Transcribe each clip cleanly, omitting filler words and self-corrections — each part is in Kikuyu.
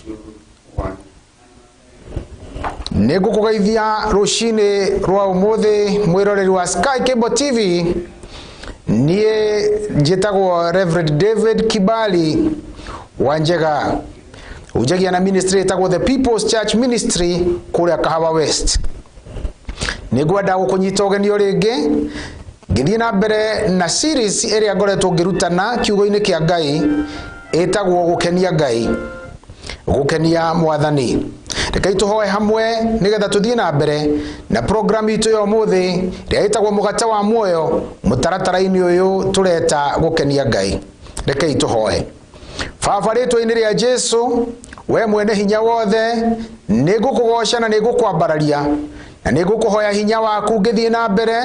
2, 1. Nĩ ngũkũgeithia rũcinĩ rwa ũmũthĩ, mwĩroreri wa Sky Cable TV. Niĩ njĩtagwo Reverend David Kibali Wanjega, unjagia na ministry ĩtagwo The People's Church Ministry kũrĩa Kahawa West. Nĩ ngwenda gũkũnyita ũgeni o rĩngĩ ngĩthiĩ na mbere na series ĩrĩa ngoretwo ngĩrutana kiugo-inĩ kĩa Ngai ĩtagwo Gũkenia Ngai, Gũkenia Mwathani. Rekei tũhoe hamwe nĩgetha tũthiĩ na mbere na program itũ ya ũmũthĩ ĩrĩa ĩtagwo Mũgate wa Muoyo, mũtaratara-inĩ ũyũ tũreta Gũkenia Ngai. Rekei tũhoe. Baba, rĩtwa-inĩ rĩa Jesu, we mwene hinya wothe, nĩ ngũkũgoca na nĩ ngũkwambararia na nĩ ngũkũhoya hinya waku ngĩthiĩ na mbere.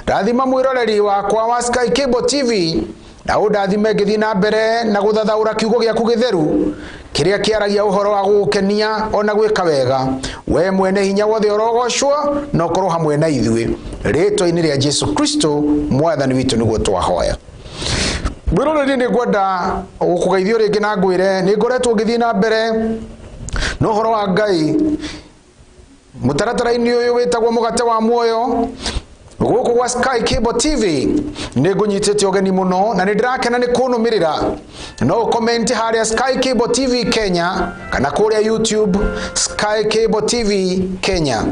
Rathima mwĩroreri wakwa wa Sky Cable TV na ũndathime ngĩthiĩ na mbere na gũthathaũra kiugo gĩaku gĩtheru kĩrĩa kĩaragia ũhoro wa gũgũkenia ona gwĩka wega. We mwene hinya wothe, ũrogocwo na ũkorwo hamwe na ithuĩ. Rĩtwa-inĩ rĩa Jesu Kristo Mwathani witũ nĩguo twahoya. Mwĩroreri, nĩ ngwenda gũkũgeithio rĩngĩ na ngwĩre nĩ ngoretwo ngĩthiĩ na mbere na ũhoro wa Ngai mũtaratara-inĩ ũyũ wĩtagwo Mũgate wa Muoyo gũkũ gwa Sky Cable TV. Nĩ ngũnyitĩte ũgeni mũno na nĩ ndĩrakena nĩ kũnũmĩrĩra. No ũcomment harĩa Sky Cable TV Kenya kana kũrĩa YouTube, Sky Cable TV Kenya.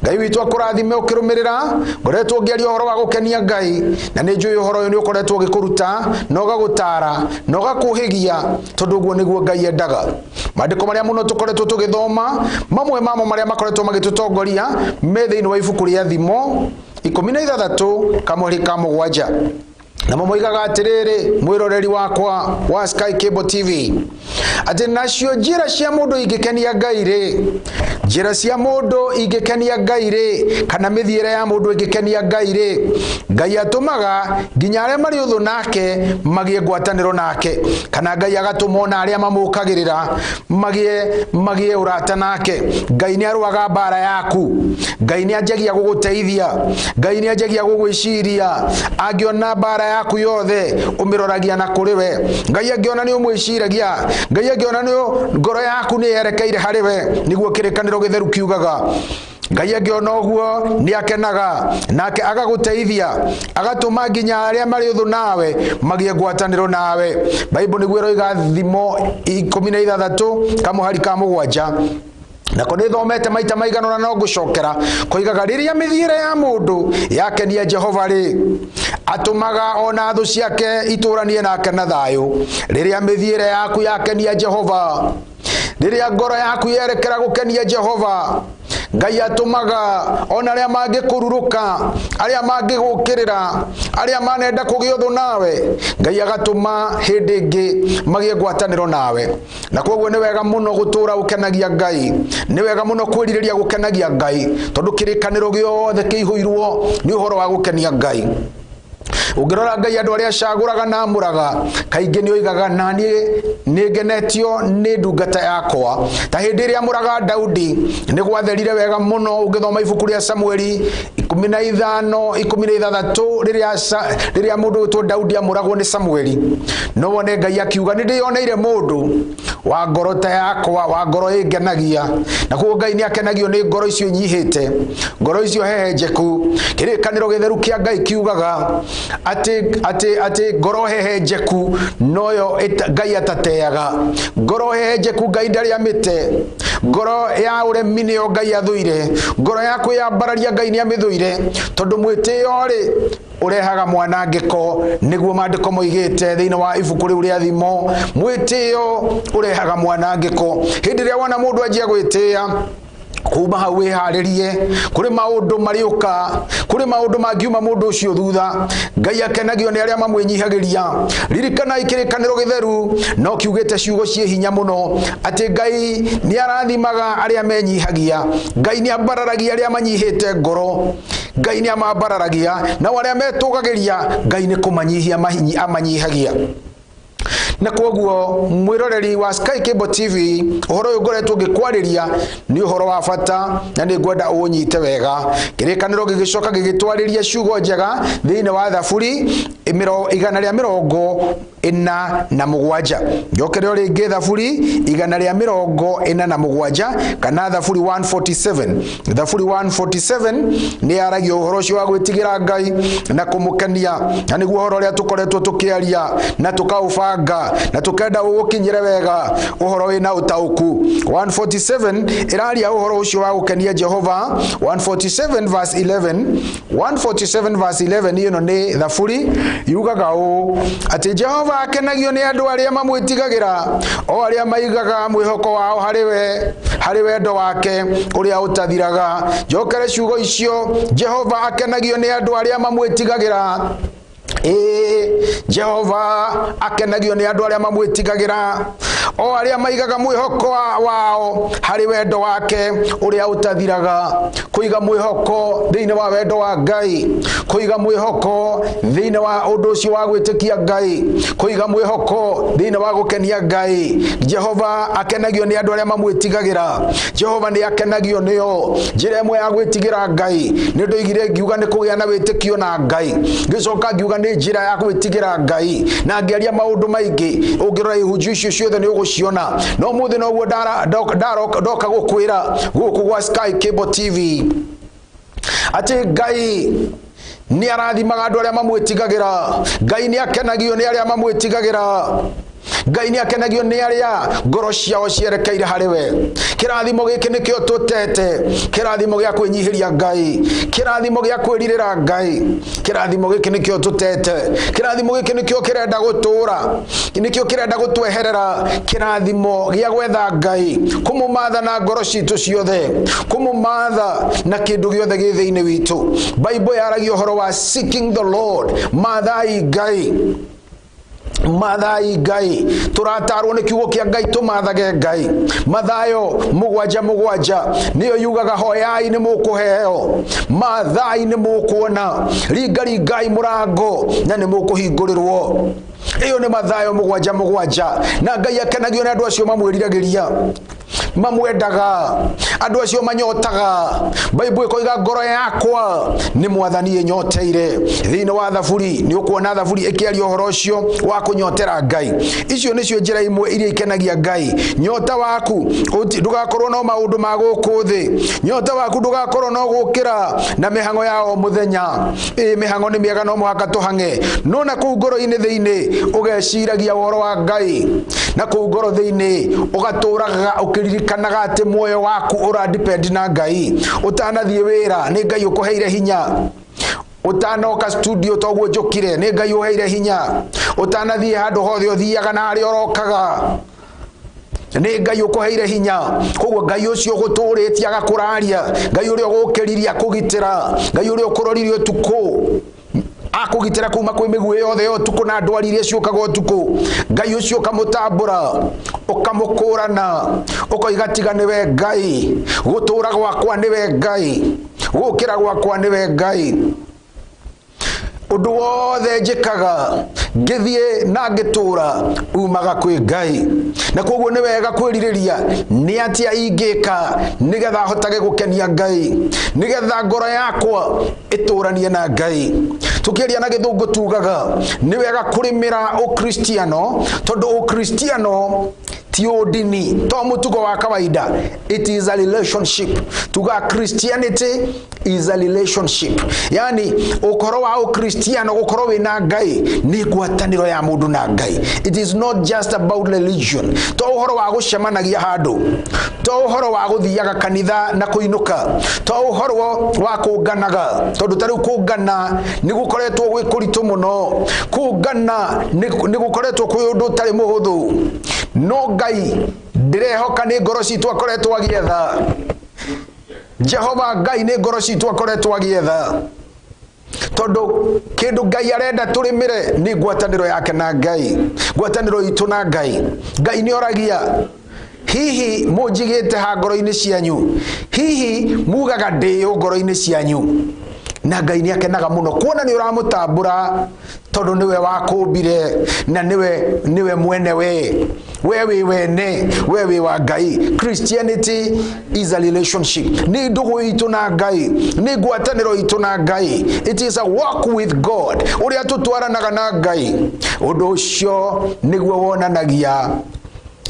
Ngai witũ akũrathime ũkĩrũmĩrĩra. Ngoretwo ngĩaria ũhoro wa gũkenia Ngai na nĩ njũĩ ũhoro ũyũ nĩ ũkoretwo ũgĩkũruta na ũgagũtara na ũgakũhĩgia, tondũ ũguo nĩguo Ngai endaga. Maandĩko marĩa mũno tũkoretwo tũgĩthoma, mamwe mamo marĩa makoretwo magĩtũtongoria me thĩinĩ wa ibuku rĩa Thimo 16 kamweri ka 7, namo moigaga atĩrĩrĩ, mwĩroreri wakwa wa Sky Cable TV, atĩ nacio njĩra cia mũndũ ingĩkenia Ngai rĩ, njĩra cia mũndũ ingĩkenia Ngai rĩ, kana mĩthiĩre ya mũndũ ĩngĩkenia Ngai rĩ, Ngai atũmaga nginya arĩa marĩ ũthũ nake magĩe ngwatanĩro nake, kana Ngai agatũma ona arĩa mamũkagĩrĩra magĩe ũrata nake. Ngai nĩ arũaga mbara yaku. Ngai nĩ anjagia gũgũteithia. Ngai nĩ anjagia gũgwĩciria. Angĩona mbara yaku yothe ũmĩroragia na kũrĩ we, Ngai angĩona nĩ ũmwĩciragia, Ngai angĩona nĩ ngoro yaku nĩ yerekeire harĩ we, nĩguo kĩrĩkanĩro gĩtheru kiugaga, Ngai angĩona ũguo nĩ akenaga nake agagũteithia, agatũma nginya arĩa marĩ ũthũ nawe magĩe ngwatanĩro nawe. Baibo nĩguo ĩroiga, Thimo 16 kamũhari ka 7. Nako nĩ thomete maita maigana ũna no ngũcokera. Koigaga rĩrĩa mĩthiĩre ya mũndũ yakenia Jehova rĩ, atũmaga ona thũ ciake itũranie nake na thayũ. Rĩrĩa mĩthiĩre yaku yakenia Jehova, rĩrĩa ngoro yaku yerekera gũkenia Jehova, Ngai atũmaga ona arĩa mangĩkũrurũka, arĩa mangĩgũkĩrĩra, arĩa manenda kũgĩa ũthũ nawe, Ngai agatũma hĩndĩ ĩngĩ magĩe ngwatanĩro nawe. Na koguo nĩ wega mũno gũtũra ũkenagia Ngai, nĩ wega mũno kwĩrirĩria gũkenagia Ngai, tondũ kĩrĩkanĩro gĩothe kĩihũirwo nĩ ũhoro wa gũkenia Ngai. Ũngĩrora Ngai, andũ arĩa acagũraga na amũraga, kaingĩ nĩ oigaga, "Na niĩ nĩ ngenetio nĩ ndungata yakwa." Ta hĩndĩ ĩrĩa amũraga Daudi, nĩ gwatherire wega mũno. Ũngĩthoma ibuku rĩa Samueli 15:16, rĩrĩa mũndũ wĩtwo Daudi amũragwo nĩ Samueli, no wone Ngai akiuga, "Nĩ ndĩyoneire mũndũ wa ngoro ta yakwa, wa ngoro ĩngenagia." Na koguo Ngai nĩ akenagio nĩ ngoro icio nyihĩte, ngoro icio hehenjeku. Kĩrĩkanĩro gĩtheru kĩa Ngai kiugaga atĩ ngoro hehenjeku noyo Ngai atateaga. Ngoro hehenjeku Ngai ndarĩ amĩte. Ngoro ya ũremi nĩyo Ngai athũire. Ngoro ya kwĩyambararia Ngai nĩ amĩthũire, tondũ mwĩtĩo rĩ ũrehaga mwanangĩko. Nĩguo maandĩko moigĩte thĩinĩ wa ibuku rĩu rĩa Thimo, mwĩtĩo ũrehaga mwanangĩko. Hĩndĩ ĩrĩa wona mũndũ anjia gwĩtĩĩa, kuma hau wĩharĩrie kũrĩ maũndũ marĩũka, kũrĩ maũndũ mangiuma mũndũ ũcio thutha. Ngai akenagio nĩ arĩa mamwĩnyihagĩria. Ririkanai kĩrĩkanĩro gĩtheru no kiugĩte ciugo ciĩ hinya mũno atĩ Ngai nĩ arathimaga arĩa menyihagia, Ngai nĩ ambararagia arĩa manyihĩte ngoro, Ngai nĩ amambararagia, nao arĩa metũgagĩria Ngai nĩ kũmanyihia amanyihagia. Na kwoguo mwĩroreri wa Sky Cable TV, ũhoro ũyũ ngoretwo ngĩkwarĩria nĩ ũhoro wa bata na nĩ ngwenda ũũnyite wega. Kĩrĩkanĩro gĩgĩcoka gĩgĩtwarĩria ciugo njega thĩinĩ wa Thaburi 147. Njokere o rĩngĩ Thaburi 147 kana Thaburi 147. Thaburi 147 nĩ yaragia ũhoro ũcio wa gwĩtigĩra Ngai na kũmũkenia, na nĩguo ũhoro ũrĩa tũkoretwo tũkĩaria na tũkaũbanga na tũkenda ũgũkinyĩre wega, ũhoro wĩna ũtaũku. 147 ĩraria ũhoro ũcio wa gũkenia Jehova. 147 verse 11, 147 verse 11, ĩno nĩ Thaburi yugaga ũũ atĩ Jehova akenagio nĩ andũ arĩa mamwĩtigagĩra, o arĩa maigaga mwĩhoko wao harĩ we, harĩ wendo wake ũrĩa ũtathiraga. Njokere ciugo icio, Jehova akenagio nĩ andũ arĩa mamwĩtigagĩra. Ĩĩ, Jehova akenagio nĩ andũ arĩa mamwĩtigagĩra, o arĩa maigaga mwĩhoko wao harĩ wendo wake ũrĩa ũtathiraga. Kũiga mwĩhoko thĩinĩ wa wendo wa Ngai, kũiga mwĩhoko thĩinĩ wa ũndũ ũcio wa gwĩtĩkia Ngai, kũiga mwĩhoko thĩinĩ wa gũkenia Ngai. Jehova akenagio nĩ andũ arĩa mamwĩtigagĩra. Jehova nĩ akenagio nĩo. Njĩra ĩmwe ya gwĩtigĩra Ngai nĩ ndoigire ngiuga nĩ kũgĩa na wĩtĩkio na Ngai, ngĩcoka ngiuga nĩ njĩra ya gwĩtigĩra Ngai, na ngĩaria maũndũ maingĩ. Ũngĩrora ihunjio icio ciothe nĩ ũgũciona. No mũthĩ noguo ndoka gũkwĩra gũkũ gwa Sky Cable TV atĩ Ngai nĩ arathimaga andũ arĩa mamwĩtigagĩra. Ngai nĩ akenagio nĩ arĩa mamwĩtigagĩra. Ngai nĩ akenagio nĩ arĩa ngoro ciao cierekeire harĩ we. Kĩrathimo gĩkĩ nĩkĩo tũtete, kĩrathimo gĩa kwĩnyihĩria Ngai, kĩrathimo gĩa kwĩrirĩra Ngai. Kĩrathimo gĩkĩ nĩkĩo tũtete, kĩrathimo gĩkĩ nĩkĩo kĩrenda gũtũra, nĩkĩo kĩrenda gũtweherera, kĩrathimo gĩa gwetha Ngai, kũmũmatha na ngoro citũ ciothe, kũmũmatha na kĩndũ gĩothe gĩ thĩinĩ witũ. Bible yaragia ũhoro wa seeking the Lord, mathai Ngai, mathai Ngai. Tũratarwo nĩ kiugo kĩa Ngai tũmathage Ngai. Mathayo 7:7 nĩyo yugaga hoyai nĩ mũkũheo, mathai nĩ mũkuona, ringaringai mũrango na nĩ mũkũhingũrĩrwo. Ĩyo nĩ Mathayo 7:7. Na Ngai akenagio nĩ andũ acio mamwĩriragĩria, mamwendaga, andũ acio manyotaga. Bible ĩkoiga ngoro yakwa nĩ mwathani ĩnyoteire. Thĩinĩ wa Thaburi nĩ ũkuona Thaburi ĩkĩaria ũhoro ũcio wa kũnyotera Ngai. Icio nĩcio njĩra imwe iria ikenagia Ngai. Nyota waku ndũgakorwo no maũndũ ma gũkũ thĩ. Nyota waku ndũgakorwo no gũkĩra na mĩhang'o ya o mũthenya. Ĩ, mĩhang'o nĩ mĩega, no mũhaka tũhang'e, no na kũu ngoro-inĩ thĩinĩ ũgeciragia ũhoro wa Ngai, na kũu ngoro thĩinĩ ũgatũraga ũkĩririkanaga atĩ muoyo waku ũra depend na Ngai. Ũtanathiĩ wĩra nĩ Ngai ũkũheire hinya, ũtanoka studio toguo njũkire nĩ Ngai ũheire hinya, ũtanathiĩ handũ hothe ũthiaga na harĩa ũrokaga nĩ Ngai ũkũheire hinya. Koguo Ngai ũcio ũgũtũrĩtie agakũraria, Ngai ũrĩa ũgũkĩririe akũgitĩra, Ngai ũrĩa ũkũroririe ũtukũ akũgitĩra kuma kwĩ mĩguĩ yothe ya ũtukũ na ndwari iria ciũkaga ũtukũ, Ngai ũcio ũkamũtambũra, ũkamũkũrana, ũkoiga tiga nĩwe Ngai, gũtũra gwakwa nĩwe Ngai, gũkĩra gwakwa nĩwe Ngai, ũndũ wothe njĩkaga ngĩthiĩ na ngĩtũra umaga kwĩ Ngai. Na koguo nĩ wega kwĩrirĩria nĩ atĩa ingĩka nĩgetha hotage gũkenia Ngai, nĩgetha ngoro yakwa ĩtũranie na Ngai. Tũkĩaria na gĩthũngũ tugaga nĩ wega kũrĩmĩra ũkristiano, tondũ ũkristiano ti ũndini, to mũtugo wa kawaida. It is a relationship. Tuga Christianity is a relationship, yani ũhoro wa ũkristiano gũkorwo wĩna Ngai nĩ ngwatanĩro ya mũndũ na Ngai. It is not just about religion, to ũhoro wa gũcemanagia handũ, to ũhoro wa gũthiaga kanitha na kũinũka, to ũhoro wa kũnganaga, tondũ ta rĩu kũngana nĩ gũkoretwo gwĩ kũritũ mũno, kũngana nĩ gũkoretwo kwĩ ũndũ ũtarĩ mũhũthũ. No Ngai ndĩrehoka nĩ ngoro citũ akoretwo agĩetha. Jehova Ngai nĩ ngoro citũ akoretwo agĩetha, tondũ kĩndũ Ngai arenda tũrĩmĩre nĩ ngwatanĩro yake na Ngai, ngwatanĩro itũ na Ngai. Ngai nĩ oragia, hihi mũnjigĩte ha ngoro-inĩ cianyu? Hihi mugaga ndĩũ ngoro-inĩ cianyu? Na Ngai nĩ akenaga mũno kuona nĩ ũramũtambũra, tondũ nĩwe wakũmbire na nĩwe mwene we wĩ wene, we wĩ wa Ngai. Christianity is a relationship, nĩ ndũgũ itũ na Ngai, nĩ ngwatanĩro itũ na Ngai. It is a walk with God, ũrĩa tũtwaranaga na Ngai. Ũndũ ũcio nĩguo wonanagia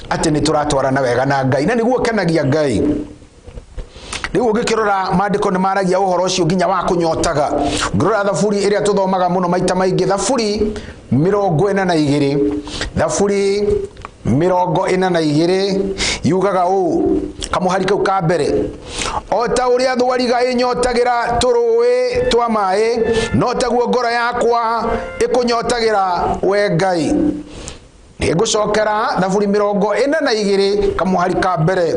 atĩ nĩ tũratwarana wega na Ngai, na nĩguo ũkenagia Ngai. Rĩu ũngĩkĩrora maandĩko nĩ maragia ũhoro ũcio nginya wa kũnyotaga. Ũngĩrora thaburi ĩrĩa tũthomaga mũno maita maingĩ, thaburi 42, thaburi 42 yugaga ũũ, kamũhari kau ka mbere: o ta ũrĩa thwariga ĩnyotagĩra tũrũĩ twa maĩ, no taguo ngoro yakwa ĩkũnyotagĩra we Ngai. Nĩngũcokera thaburi 42 kamũhari ka mbere,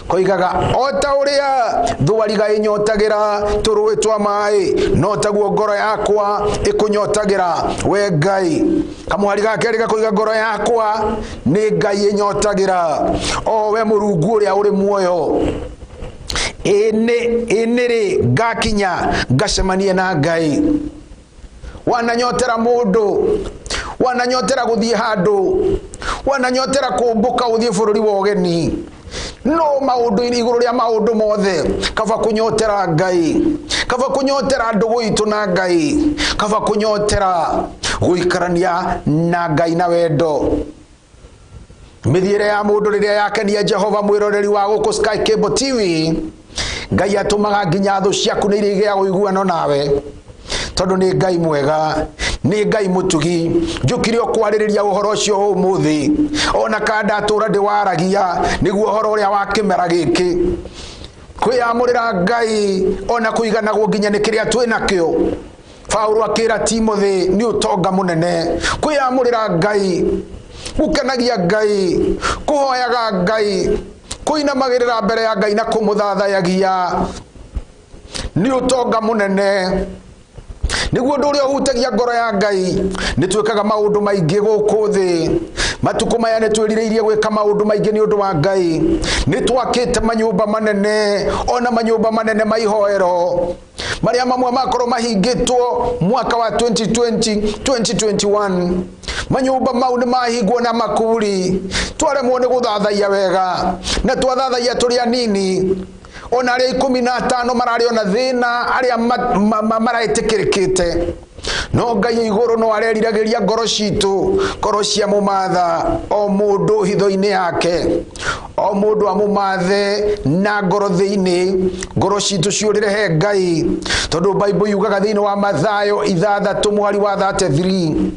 koigaga o ta ũrĩa thwariga ĩnyotagĩra tũrũĩ twa maĩ, no taguo ngoro yakwa ĩkũnyotagĩra we Ngai. Kamũhari ga kerĩ gakoiga ngoro yakwa nĩ Ngai ĩnyotagĩra, o we Mũrungu ũrĩa ũrĩ muoyo. Ĩnĩ rĩ ngakinya ngacemanie na Ngai. Wananyotera mũndũ, wananyotera gũthiĩ handũ, wananyotera kũmbũka ũthiĩ bũrũri wa ũgeni, no maũndũ igũrũ rĩa maũndũ mothe, kaba kũnyotera Ngai, kaba kũnyotera ndũgũ itũ na Ngai, kaba kũnyotera gũikarania na Ngai na wendo. Mĩthiĩre ya mũndũ rĩrĩa yakenia Jehova, mwĩroreri wa gũkũ Sky Cable TV, Ngai atũmaga nginya thũ ciaku nĩ irĩgĩaga ũiguano nawe, tondũ nĩ Ngai mwega, nĩ Ngai mũtugi. Njũkire o kwarĩrĩria ũhoro ũcio ũmũthĩ, ona kana ndatũra ndĩwaragia, nĩguo ũhoro ũrĩa wa kĩmera gĩkĩ, kwĩyamũrĩra Ngai ona kũiganagwo nginya nĩ kĩrĩa twĩ nakĩo. Paulo akĩra Timothy nĩ ũtonga mũnene kwĩyamũrĩra Ngai, gũkenagia Ngai, kũhoyaga Ngai, kũinamagĩrĩra mbere ya Ngai na kũmũthathayagia nĩ ũtonga mũnene. Nĩguo ũndũ ũrĩa ũhutagia ngoro ya Ngai. Nĩ twĩkaga maũndũ maingĩ gũkũ thĩ matukũ maya, nĩ twĩrirĩirie gwĩka maũndũ maingĩ nĩ ũndũ wa Ngai. Nĩ twakĩte manyũmba manene, ona manyũmba manene ma ihoero, marĩa mamwe makorwo mahingĩtwo mwaka wa 2020, 2021. Manyũmba mau nĩ mahingwo na makuri, twaremwo nĩ gũthathaiya wega, na twathathaiya tũrĩ anini. Ona arĩa 15 mararĩ ona thĩna, arĩa maraĩtĩkĩrĩkĩte. No Ngai igũrũ no areriragĩria ngoro citũ, ngoro cia mũmatha, o mũndũ hitho-inĩ yake, o mũndũ amũmathe na ngoro thĩinĩ, ngoro citũ ciũrĩre he Ngai, tondũ Bible yugaga thĩinĩ wa Mathayo 6 mũhari wa 33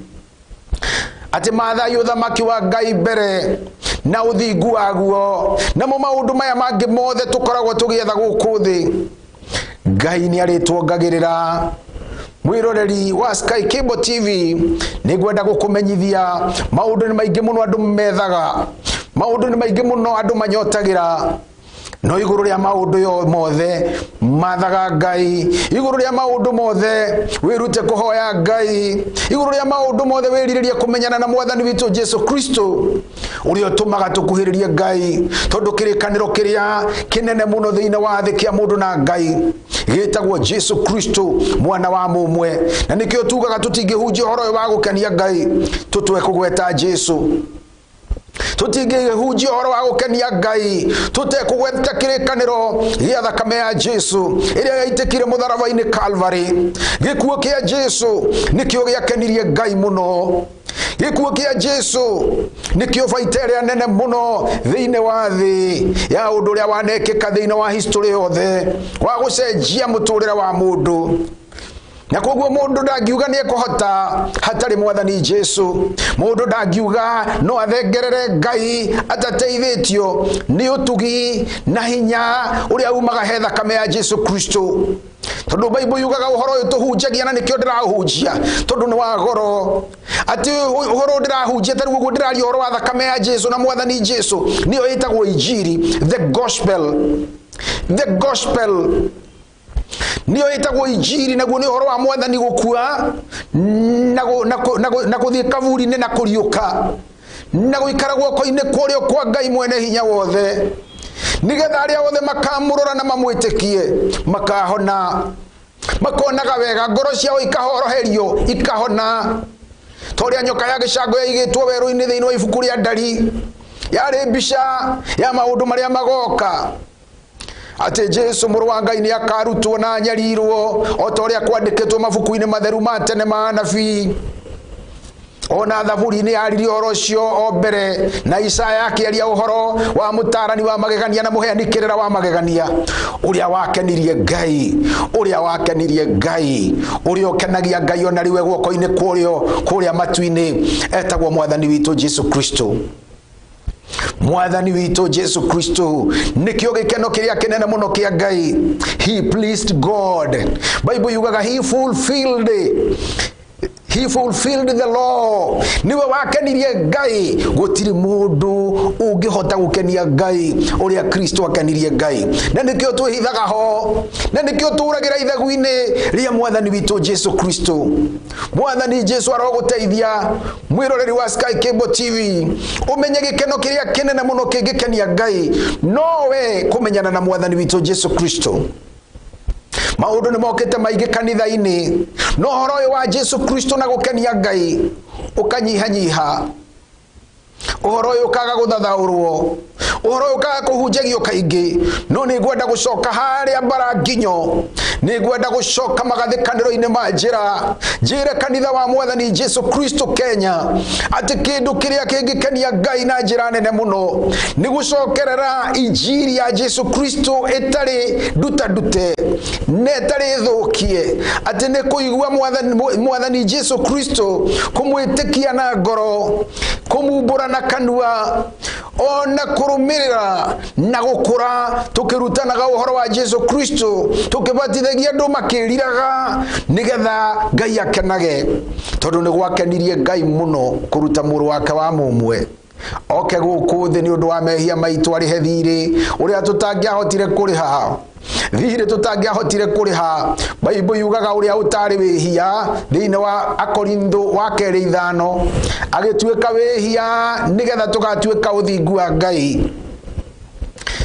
atĩ mathai ũthamaki wa Ngai mbere na ũthingu waguo, namo maũndũ maya mangĩ mothe tũkoragwo tũgĩetha gũkũ thĩ, Ngai nĩ arĩtuongagĩrĩra. Mwĩroreri wa Sky Cable TV, nĩ ngwenda gũkũmenyithia maũndũ nĩ maingĩ mũno andũ methaga, maũndũ nĩ maingĩ mũno andũ manyotagĩra, no igũrũ rĩa maũndũ yo mothe mathaga Ngai. Igũrũ rĩa maũndũ mothe wĩrute kũhoya Ngai. Igũrũ rĩa maũndũ mothe wĩrirĩrie kũmenyana na Mwathani witũ Jesu Kristo, ũrĩa ũtũmaga tũkuhĩrĩrie Ngai, tondũ kĩrĩkanĩro kĩrĩa kĩnene mũno thĩinĩ wa thĩ kĩa mũndũ na Ngai gĩtagwo Jesu Kristo, mwana wa mũmwe. Na nĩkĩo tugaga tũtingĩhunjia ũhoro ũyũ wa gũkenia Ngai tũtwe kũgweta Jesu, tũtingĩhunjia ũhoro wa gũkenia Ngai tũtekũgweta kĩrĩkanĩro gĩa thakame ya Jesu ĩrĩa yaitĩkire mũtharaba-inĩ Calvary. Gĩkuũ kĩa Jesu nĩkĩo gĩakenirie Ngai mũno. Gĩkuũ kĩa Jesu nĩkĩo baita ĩrĩa nene mũno thĩinĩ wa thĩ ya ũndũ ũrĩa wanekĩka thĩinĩ wa history yothe wa gũcenjia mũtũrĩre wa mũndũ. Na koguo mũndũ ndangiuga nĩ ekũhota hatarĩ Mwathani Jesu. Mũndũ ndangiuga no athengerere Ngai atateithĩtio nĩ ũtugi na hinya ũrĩa umaga he thakame ya Jesu Kristo, tondũ Bible yugaga ũhoro ũyũ tũhunjagia, na nĩkĩo ndĩrahunjia tondũ nĩ wa goro, atĩ ũhoro ũyũ ndĩrahunjia tarĩu ũguo ndĩraria ũhoro wa thakame ya Jesu na Mwathani Jesu, nĩyo ĩtagwo injiri, the gospel. The gospel nĩyo ĩtagwo injiri, naguo nĩ ũhoro wa Mwathani gũkua na gũthiĩ kaburi-inĩ na kũriũka na gũikara guoko-inĩ kwa ũrĩo kwa Ngai mwene hinya wothe, nĩgetha arĩa othe makamũrora na mamwĩtĩkie makahona. Makonaga wega, ngoro ciao ikahoroherio, ikahona. Ta ũrĩa nyoka ya gĩcango yaigĩtwo werũ-inĩ thĩinĩ wa ibuku rĩa Ndari, yarĩ mbica ya maũndũ marĩa magoka, atĩ Jesu mũrũ wa Ngai nĩ akarutwo na anyarirwo o ta ũrĩa kwandĩkĩtwo mabuku-inĩ matheru ma tene ma anabii. Ona Thaburi nĩ yaririe ũhoro ũcio o mbere, na Isaya akĩaria ũhoro wa mũtaarani wa magegania na mũheani kĩrĩra wa magegania, ũrĩa wakenirie Ngai, ũrĩa wakenirie Ngai, ũrĩa ũkenagia Ngai ona rĩu e guoko-inĩ kũrĩo kũrĩa matu-inĩ, etagwo Mwathani witũ Jesu Kristo. Mwathani witũ Jesu Kristo nĩkĩo gĩkeno kĩrĩa kĩnene mũno kĩa Ngai. He pleased God. Bible yugaga he fulfilled the law. Niwe wakenirie Ngai. Gũtirĩ mũndũ ũngĩhota gũkenia Ngai ũrĩa Kristo akenirie Ngai, na nĩkĩo twĩhithaga ho, na nĩkĩo tũragĩra ithegu-inĩ rĩa Mwathani witũ Jesu Kristo. Mwathani Jesu arogũteithia, mwĩroreri wa Sky Cable TV, ũmenye gĩkeno kĩrĩa kĩnene mũno kĩngĩkenia Ngai nowe kũmenyana na Mwathani witũ Jesu Kristo. Maũndũ nĩ mokĩte maingĩ kanitha-inĩ, no ũhoro ũyũ wa Jesu Kristo na gũkenia Ngai ũkanyihanyiha. Ũhoro ũyũ ũkaga gũthathaũrwo, ũhoro ũyũ ũkaga kũhunjagio kaingĩ. No nĩ ngwenda gũcoka harĩa mbara nginyo, nĩ ngwenda gũcoka magathĩkanĩro-inĩ ma njĩra, njĩre kanitha wa Mwathani Jesu Kristo Kenya atĩ kĩndũ kĩrĩa kĩngĩkenia Ngai na njĩra nene mũno nĩ gũcokerera injiri ya Jesu Kristo ĩtarĩ ndutandute na ĩtarĩ thũkie, atĩ nĩ kũigua Mwathani Jesu Kristo, kũmwĩtĩkia na ngoro, kũmumbũra na kanua, ona kũrũmĩrĩra na gũkũra tũkĩrutanaga ũhoro wa Jesu Kristo, tũkĩbatithagia andũ makĩriraga, nĩgetha Ngai akenage, tondũ nĩ gwakenirie Ngai mũno kũruta mũrũ wake wa mũmwe oke gũkũ thĩ nĩ ũndũ wa mehia maitũ, arĩhe thirĩ ũrĩa tũtangĩahotire kũrĩha, thirĩ tũtangĩahotire kũrĩha. Baibũ yugaga ũrĩa ũtarĩ wĩhia, thĩinĩ wa Akorintho wa kerĩ 5, agĩtuĩka wĩhia nĩgetha tũgatuĩka ũthingu wa Ngai.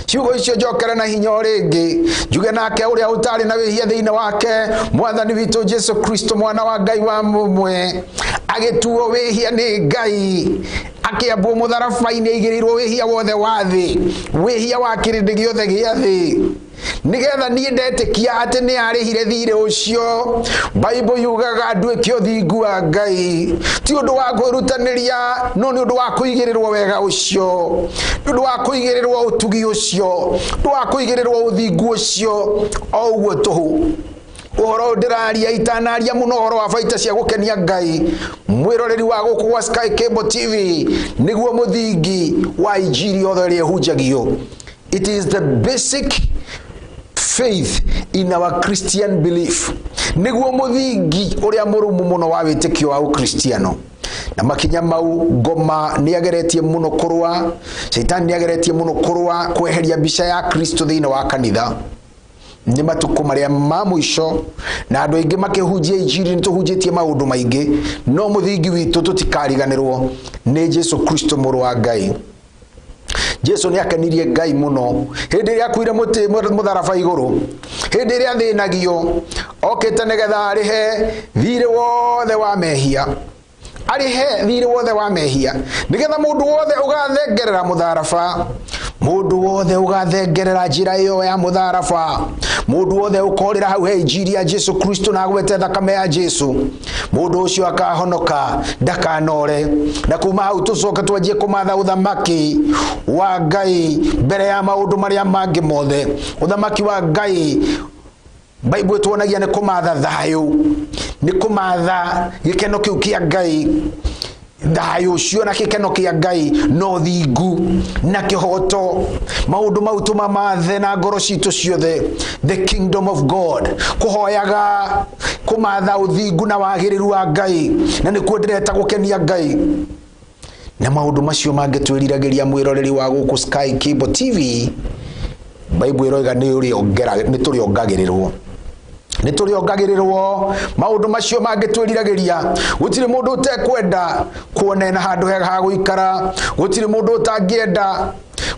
Ciugo icio njokere na hinya o rĩngĩ, njuge nake ũrĩa ũtarĩ na wĩhia thĩinĩ wake, Mwathani witũ Jesu Kristo, mwana wa Ngai wa mũmwe, agĩtuo wĩhia nĩ Ngai, akĩambwo mũtharaba-inĩ, aigĩrĩirwo wĩhia wothe wa thĩ, wĩhia wa kĩrĩndĩ gĩothe gĩa thĩ, nĩgetha niĩ ndetĩkia atĩ nĩ arĩhire thirĩ ũcio, Baibũ yugaga nduĩke ũthingu wa Ngai. Ti ũndũ wa kwĩrutanĩria, no nĩ ũndũ wa kũigĩrĩrwo wega ũcio, nĩ ũndũ wa kũigĩrĩrwo ũtugi ũcio, nĩ ũndũ wa kũigĩrĩrwo ũthingu ũcio o ũguo tũhũ. Ũhoro ũyũ ndĩraria, itanaria mũno ũhoro wa baita cia gũkenia Ngai, mwĩroreri wa gũkũ gwa Sky Cable TV, nĩguo mũthingi wa injiri yothe ĩrĩa ĩhunjagio. It is the basic faith in our Christian belief. Nĩguo mũthingi ũrĩa mũrũmu mũno wa wĩtĩkio wa Ũkristiano. Na makinya mau, ngoma nĩ ageretie mũno kũrũa, Caitani nĩ ageretie mũno kũrũa kweheria mbica ya Kristo thĩinĩ wa kanitha. Nĩ matukũ marĩa ma mũico, na andũ aingĩ makĩhunjia injiri, nĩ tũhunjĩtie maũndũ maingĩ, no mũthingi witũ tũtikariganĩrwo nĩ Jesu Kristo, mũrũ wa Ngai. Jesu nĩ akenirie Ngai mũno hĩndĩ ĩrĩa akuire mũtĩ mũtharaba igũrũ, hĩndĩ ĩrĩa athĩnagio, okĩte nĩgetha arĩhe thirĩ wothe wa mehia, arĩhe thirĩ wothe wa mehia, nĩgetha mũndũ wothe ũgathengerera mũtharaba, mũndũ wothe ũgathengerera njĩra ĩyo ya mũtharaba, mũndũ wothe ũkorĩra hau he injiri ya Jesu Kristo na agwete thakame ya Jesu, mũndũ ũcio akahonoka, ndakanore. Na kuma hau tũcoke twanjie kũmatha ũthamaki wa Ngai mbere ya maũndũ marĩa mangĩ mothe. Ũthamaki wa Ngai, Baibũ ĩtuonagia, nĩ kũmatha thayũ, nĩ kũmatha gĩkeno kĩu kĩa Ngai, thayũ ũcio na gĩkeno kĩa Ngai na ũthingu na kĩhoto. Maũndũ mau tũmamathe na ngoro citũ ciothe, the kingdom of God, kũhoyaga, kũmatha ũthingu na wagĩrĩru wa Ngai, na nĩkuo ndĩreta gũkenia Ngai, na maũndũ macio mangĩ twĩriragĩria. Mwĩroreri wa gũkũ Sky Cable TV, Baibũ ĩroiga nĩ tũrĩongagĩrĩrwo, nĩ tũrĩongagĩrĩrwo maũndũ macio mangĩ twĩriragĩria. Gũtirĩ mũndũ ũtekwenda kuona ena handũ hega ha gũikara, gũtirĩ mũndũ ũtangĩenda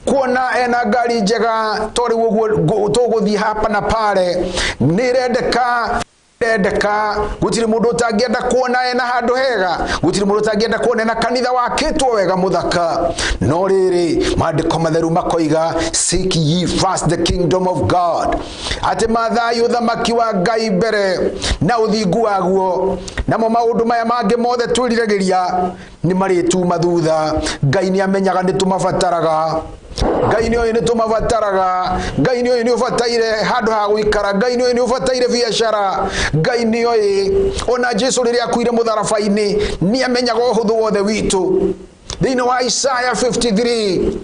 kuona ena ngari njega, to rĩu ũguo tũgũthiĩ hapa na pale, nĩ ĩrendeka. Ndendeka gutiri mundu utangienda kuona ena handu hega, gutiri mundu utangienda kuona ena kanitha wakitwo wega muthaka. No riri, maandiko matheru makoiga, seek ye first the kingdom of God, ati mathaai uthamaki wa Ngai mbere na uthingu waguo, namo maundu maya mangi mothe twiriragiria ni marituma thutha. Ngai ni amenyaga ni tumabataraga, Ngai nĩ oĩ nĩ tũmabataraga, Ngai nĩ oĩ nĩ ũbataire handũ ha gũikara, Ngai nĩ oĩ nĩ ũbataire biacara, Ngai nĩ oĩ. Ona Jesu rĩrĩa akuire mũtharaba-inĩ nĩ amenyaga ũhũthũ wothe witũ. Thĩinĩ wa Isaya 53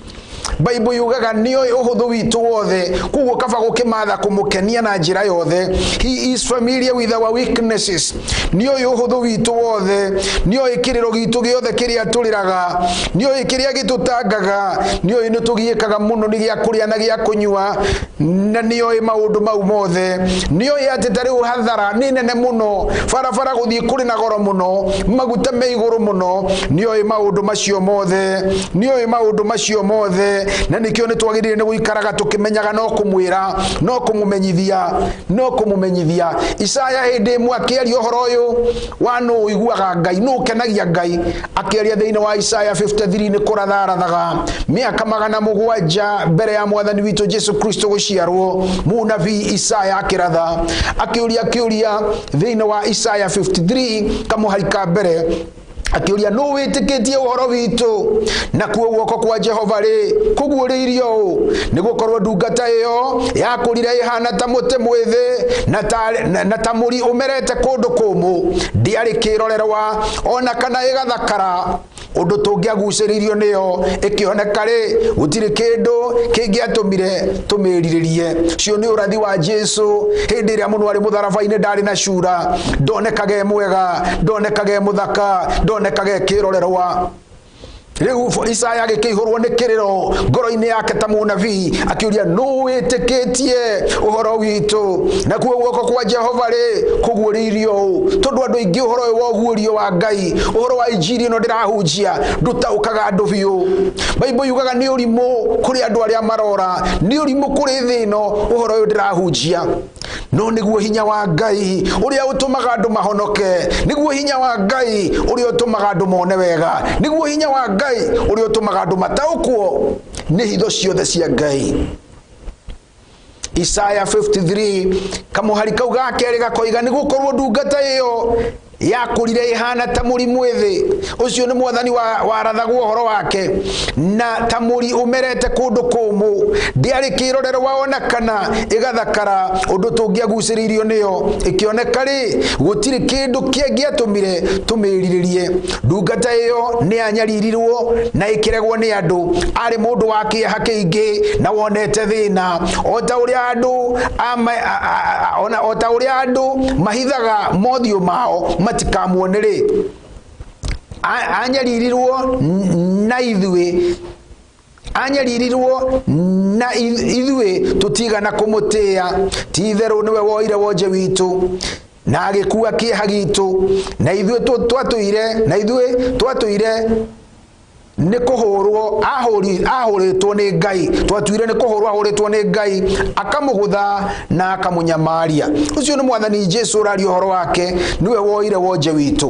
Bible yugaga nĩ oĩ ũhũthũ witũ wothe, koguo kaba gũkĩmatha kũmũkenia na njĩra yothe. He is familiar with our weaknesses. Nĩ oĩ ũhũthũ witũ wothe, nĩ oĩ kĩrĩro gitũ gĩothe kĩrĩa tũrĩraga, nĩ oĩ kĩrĩa gĩtũtangaga, nĩ oĩ nĩ tũgiĩkaga mũno nĩ gĩa kũrĩa na gĩa kũnyua, na nĩ oĩ maũndũ mau mothe. Nĩ oĩ atĩ ta rĩu hathara nĩ nene mũno, barabara gũthiĩ kũrĩ na goro mũno, maguta me igũrũ mũno. Nĩ oĩ maũndũ macio mothe, nĩ oĩ maũndũ macio mothe, na nĩkĩo nĩ twagĩrĩire nĩ gũikaraga tũkĩmenyaga no kũmwĩra, no kũmũmenyithia, no kũmũmenyithia. Isaya hĩndĩ ĩmwe akĩaria ũhoro ũyũ wa nũ ũiguaga Ngai, nũ ũkenagia Ngai, akĩaria thĩinĩ wa Isaya 53 nĩ kũratharathaga mĩaka 700 mbere ya mwathani witũ Jesu Kristo gũciarwo. Mũnabii Isaya akĩratha akĩũria kĩũria thĩinĩ wa Isaya 53 kamũhari ka mbere, akĩũria nũ wĩtĩkĩtie ũhoro witũ, nakuo guoko kwa Jehova rĩ kũguũrĩirio ũũ? Nĩ gũkorwo ndungata ĩyo yakũrire ĩhana ta mũtĩ mwĩthĩ na ta mũri ũmerete kũndũ kũmũ, ndĩarĩ kĩrorerwa ona kana ĩgathakara, ũndũ tũngĩagucĩrĩirio nĩyo ĩkĩoneka rĩ, gũtirĩ kĩndũ kĩngĩatũmire tũmĩrirĩrie. Cio nĩ ũrathi wa Jesu hĩndĩ ĩrĩa mũno arĩ mũtharaba-inĩ, ndarĩ na cura, ndonekaga e mwega, ndonekaga e mũthaka, ndonekaga e kĩrorerwa. Rĩu Isaya agĩkĩihũrwo nĩ kĩrĩro ngoro-inĩ yake ta mũnabii, akĩũria nũ wĩtĩkĩtie ũhoro witũ, nakuo guoko kwa Jehova rĩ kũguũrĩirio ũũ? Tondũ andũ aingĩ ũhoro ũyũ wa ũguũrio wa Ngai, ũhoro wa injiri ĩno ndĩrahunjia ndũtaũkaga andũ biũ. Bible yugaga nĩ ũrimũ kũrĩ andũ arĩa marora, nĩ ũrimũ kũrĩ thĩ ĩno ũhoro ũyũ ndĩrahunjia, no nĩguo hinya wa Ngai ũrĩa ũtũmaga andũ mahonoke, nĩguo hinya wa Ngai ũrĩa ũtũmaga andũ mone wega, nĩguo hinya wa Ngai ũrĩa ũtũmaga andũ mataũkwo nĩ hitho ciothe cia Ngai. Isaya 53 kamũhari kau ga kerĩ gakoiga nĩ gũkorwo ndungata ĩyo yakũrire ĩhana ta mũri mwĩthĩ, ũcio nĩ mwathani warathagwo ũhoro wake, na ta mũri ũmerete kũndũ kũmũ, ndĩarĩ kĩrorerwa ona kana ĩgathakara, ũndũ tũngĩagucĩrĩirio nĩyo ĩkĩoneka rĩ, gũtirĩ kĩndũ kĩngĩatũmire tũmĩrirĩrie. Ndungata ĩyo nĩ yanyaririrwo na ĩkĩregwo nĩ andũ, arĩ mũndũ wa kĩeha kĩingĩ na wonete thĩna, o ta ũrĩa andũ o ta ũrĩa andũ mahithaga mothiũ mao matikamuone rĩ, anyaririrwo na ithuĩ, anyaririrwo na ithuĩ tũtigana kũmũtĩĩa. Ti itherũ nĩwe woire wonje witũ na agĩkua kĩeha gitũ, na ithuĩ twatũire, na ithuĩ twatũire nĩ kũhũrwo ahũrĩtwo nĩ Ngai, twatuire nĩ kũhũrwo ahũrĩtwo nĩ Ngai, akamũgũtha na akamũnyamaria. Ũcio nĩ mwathani Jesu ũraria ũhoro wake, nĩwe woire wonje witũ.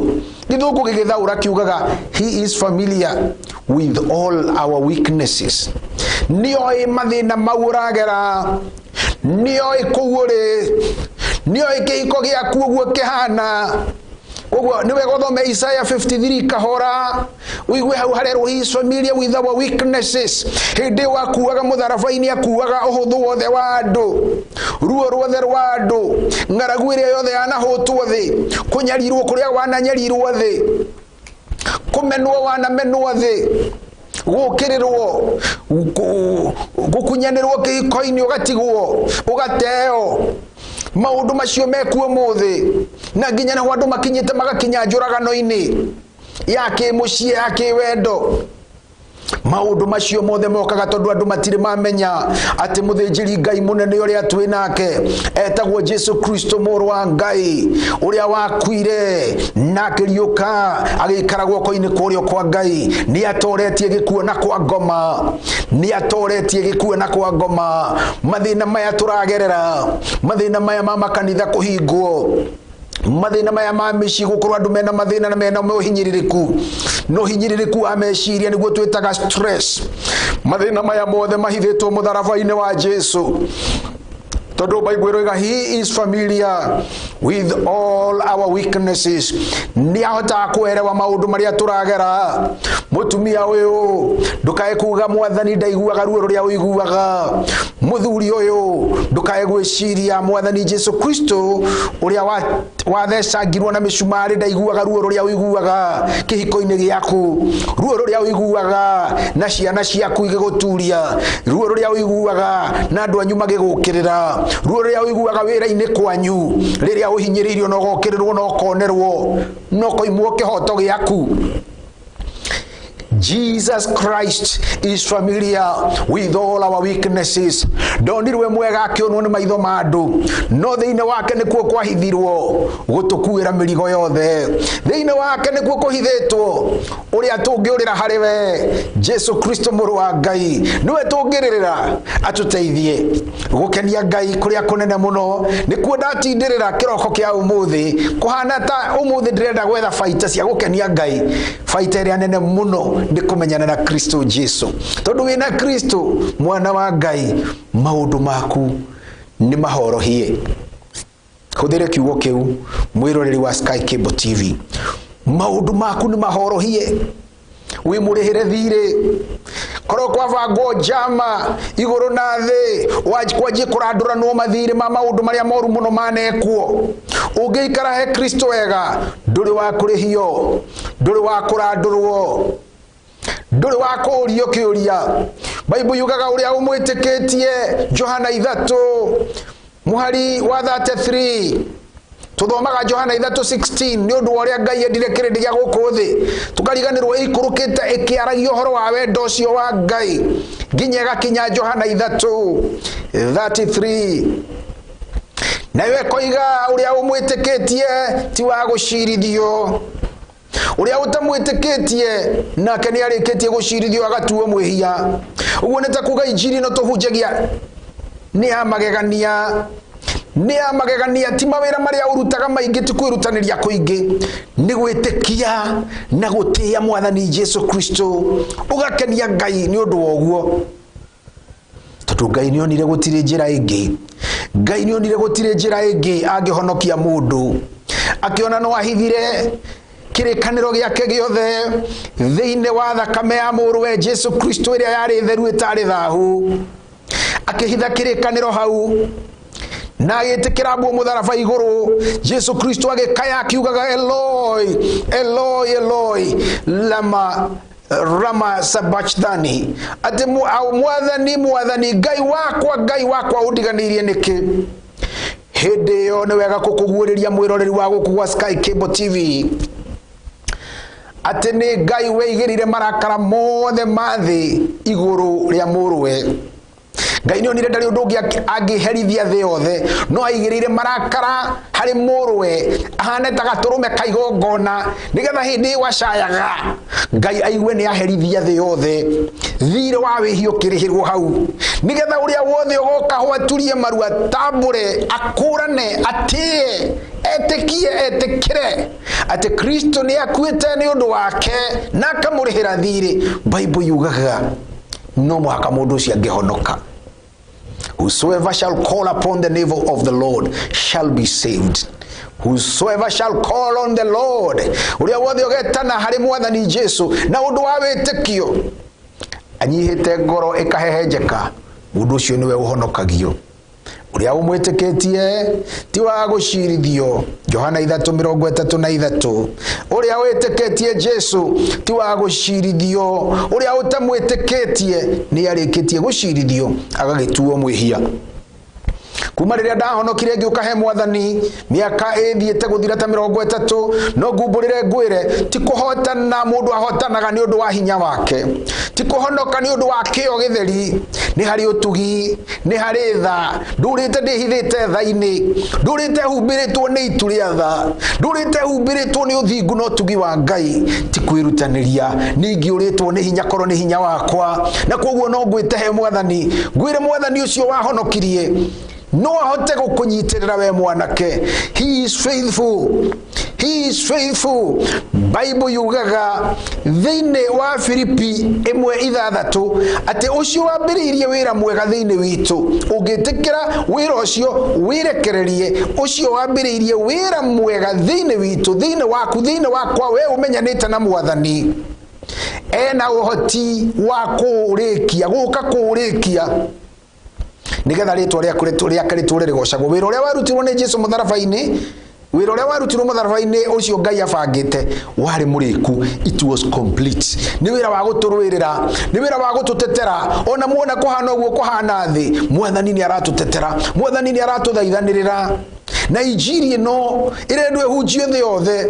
Gĩthũngũ gĩgĩthaũra kiugaga he is familiar with all our weaknesses. Nĩoĩ mathĩna mau ũragera, nĩoĩ kũu ũrĩ, nĩoĩ kĩhiko gĩaku ũguo kĩhana. Koguo nĩ wega ũthome Isaya 53 kahora, ũigue hau harerwo he is familiar with our weaknesses. Hĩndĩ ĩyo akuaga mũtharaba-inĩ, akuaga ũhũthũ wothe wa andũ, ruo ruothe rwa andũ, ng'aragu ĩrĩa yothe yanahũtwo thĩ, kũnyarirwo kũrĩa wananyarirwo thĩ, kũmenwo wanamenwo thĩ, gũkĩrĩrwo, gũkunyanĩrwo kĩhiko-inĩ ũgatigwo, ũgateo. Maũndũ macio mekuo mũthĩ, na nginya naho andũ makinyĩte magakinya njũragano-inĩ ya kĩmũciĩ, ya kĩwendo. Maũndũ macio mothe mokaga tondũ andũ matirĩ mamenya atĩ mũthĩnjĩri Ngai mũnene ũrĩa twĩ nake etagwo Jesu Kristo mũrũ wa Ngai, ũrĩa wakuire na akĩriũka agĩikara guoko-inĩ kwa ũrĩo kwa Ngai. Nĩ atoretie gĩkuũ na kwa ngoma, nĩ atoretie gĩkuũ na kwa ngoma. Mathĩna maya tũragerera, mathĩna maya ma makanitha kũhingwo, Mathĩna maya ma mĩciĩ, gũkorwo andũ mena mathĩna na mena ũhinyĩrĩrĩku, na ũhinyĩrĩrĩku wa meciria nĩguo twĩtaga stress. Mathĩna maya mothe mahithĩtwo mũtharaba-inĩ wa Jesu, tondũ Bible ĩroiga, "He is familiar with all our weaknesses." Nĩ ahotaga kũerewa maũndũ marĩa tũragera. Mũtumia ũyũ, ndũkae kuga Mwathani ndaiguaga ruo rũrĩa ũiguaga. Mũthuri ũyũ, ndũkae gwĩciria Mwathani Jesu Kristo ũrĩa wathecangirwo na mĩcumarĩ ndaiguaga ruo rũrĩa ũiguaga kĩhiko-inĩ gĩaku, ruo rũrĩa ũiguaga na ciana ciaku igĩgũturia, ruo rũrĩa ũiguaga na andũ anyu magĩgũkĩrĩra, ruo rũrĩa ũiguaga wĩra-inĩ kwanyu rĩrĩa ũhinyĩrĩirio na ũgokĩrĩrwo na ũkonerwo na ũkoimwo kĩhoto gĩaku. Jesus Christ is familiar with all our weaknesses. Ndonirwe mwega akĩonwo nĩ maitho ma andũ, no thĩinĩ wake nĩkuo kwahithirwo gũtũkuĩra mĩrigo yothe. Thĩinĩ wake nĩkuo kũhithĩtwo ũrĩa tũngĩũrĩra harĩ we. Jesu Kristo mũrũ wa Ngai nĩwe tũngĩrĩrĩra atũteithie gũkenia Ngai kũrĩa kũnene mũno. Nĩkuo ndatindĩrĩra kĩroko kĩa ũmũthĩ, kũhana ta ũmũthĩ ndĩrenda gwetha baita cia gũkenia Ngai. Baita ĩrĩa nene mũno nĩ kũmenyana na Kristo Jesu, tondũ wĩna Kristo mwana wa Ngai, maũndũ maku nĩ mahorohie. Hũthĩre kiugo kĩu, mwĩroreri wa Sky Cable TV, maũndũ maku nĩ mahorohie. Wĩ mũrĩhĩre thirĩ, korwo kwabangwo njama igũrũ na thĩ kwanjie kũrandũranwo mathirĩ ma maũndũ marĩa moru mũno manekwo, ũngĩikara he Kristo wega, ndũrĩ wa kũrĩhio, ndũrĩ wa kũrandũrwo, ndũrĩ wa kũũrio kĩũria. Baibu yugaga ũrĩa ũmwĩtĩkĩtie, Johana 3 mũhari wa 33, tuthomaga Johana 3:16, nĩ ũndũ wa ũrĩa Ngai endire kĩrĩndĩ gĩa gũkũ thĩ, tũkariganĩrwo ĩikũrũkĩte ĩkĩaragia ũhoro wa wendo ũcio wa Ngai nginya ĩgakinya Johana 3:33, nayo ĩkoiga ũrĩa ũmwĩtĩkĩtie ti wa gũcirithio, ũrĩa ũtamwĩtĩkĩtie nake nĩ arĩkĩtie gũcirithio agatuo mwĩhia. Ũguo nĩ ta kuga injiri ĩno tũhunjagia nĩ ya magegania, nĩ ya magegania. Ti mawĩra marĩa ũrutaga maingĩ, ti kwĩrutanĩria kũingĩ, nĩ gwĩtĩkia na gũtĩĩa Mwathani Jesu Kristo, ũgakenia Ngai nĩ ũndũ wa ũguo, tondũ Ngai nĩ onire gũtirĩ njĩra ĩngĩ. Ngai nĩ onire gũtirĩ njĩra ĩngĩ angĩhonokia mũndũ, akĩona no ahithire kĩrĩkanĩro gĩake gĩothe thĩinĩ wa thakame ya mũrũwe Jesu Kristo ĩrĩa yarĩ theru, ĩtarĩ thahu. Akĩhitha kĩrĩkanĩro hau na agĩtĩkĩra mbuo mũtharaba igũrũ. Jesu Kristo agĩkaya akiugaga, "Eloi, Eloi, Eloi, lama rama sabachthani," atĩ "Mwathani, Mwathani, Ngai wakwa, Ngai wakwa, ũndiganĩirie nĩkĩ?" Hĩndĩ ĩyo nĩ wega kũkũguũrĩria, mwĩroreri wa gũkũ gwa Sky Cable TV, atĩ nĩ Ngai weigĩrĩire marakara mothe ma thĩ igũrũ rĩa mũrũwe. Ngai nĩ onire ndarĩ ũndũ ũngĩ angĩherithia thĩ yothe, no aigĩrĩire marakara harĩ mũrũwe ahane ta gatũrũme ka igongona, nĩgetha hĩndĩ ĩyo acayaga Ngai aigue nĩ aherithia thĩ yothe, thirĩ wa wĩhia ũkĩrĩhĩrwo hau, nĩgetha ũrĩa wothe ũgoka ho aturie maru, atambũre, akũrane, atĩe, etĩkie, etĩkĩre atĩ Kristo nĩ akuĩte nĩ ũndũ wake na akamũrĩhĩra thirĩ. Bible yugaga no mũhaka mũndũ ũcio angĩhonoka. "Whosoever shall call upon the name of the Lord shall be saved." Whosoever shall call on the Lord, ũrĩa wothe ũgetana harĩ Mwathani Jesu na ũndũ wa wĩtĩkio, anyihĩte ngoro ĩkahehenjeka, mũndũ ũcio nĩwe ũhonokagio. Ũrĩa ũmwĩtĩkĩtie ti wa gũcirithio, Johana 3:33. Ũrĩa wĩtĩkĩtie Jesu ti wa gũcirithio, ũrĩa ũtamwĩtĩkĩtie nĩ arĩkĩtie gũcirithio agagĩtuo mwĩhia. Kuma rĩrĩa ndahonokire ngĩũka he Mwathani, mĩaka ĩthiĩte gũthira ta 30, no ngumbũrĩre ngwĩre, ti kũhotana mũndũ ahotanaga nĩ ũndũ wa hinya wake, ti kũhonoka nĩ ũndũ wa kĩo gĩtheri, nĩ harĩ ũtugi, nĩ harĩ tha. Ndũrĩte ndĩhithĩte tha-inĩ, ndũrĩte humbĩrĩtwo nĩ itu rĩa tha, ndũrĩte humbĩrĩtwo nĩ ũthingu na ũtugi wa Ngai. Ti kwĩrutanĩria, ningĩũrĩtwo nĩ hinya korwo nĩ hinya wakwa, na koguo no ngwĩte he Mwathani, ngwĩre Mwathani ũcio wahonokirie. No ahote gũkũnyitĩrĩra we mwanake. He is faithful, he is faithful. Bible yugaga thĩinĩ wa Filipi 1:6 atĩ ũcio wambĩrĩirie wĩra mwega thĩinĩ witũ, ũngĩtĩkĩra wĩra ũcio wĩrekererie, ũcio wambĩrĩirie wĩra mwega thĩinĩ witũ, thĩinĩ waku, thĩinĩ wakwa, we ũmenyanĩte na mwathani, ena ũhoti wa kũũrĩkia, gũka kũũrĩkia, nigetha rĩtwa rĩaku rĩake rĩtũre rĩgocagwo. Wĩra ũrĩa warutirwo nĩ Jesu mũtharaba-inĩ, wĩra ũrĩa warutirwo mũtharaba-inĩ ũcio Ngai abangĩte warĩ mũrĩku, it was complete. Nĩ wĩra wa gũtũrũĩrĩra, nĩ wĩra wa gũtũtetera. Ona muona kũhana ũguo kũhana thĩ, mwathani nĩ aratũtetera, mwathani nĩ aratũthaithanĩrĩra. Na injiri ĩno ĩrendwo ĩhunjio thĩ yothe,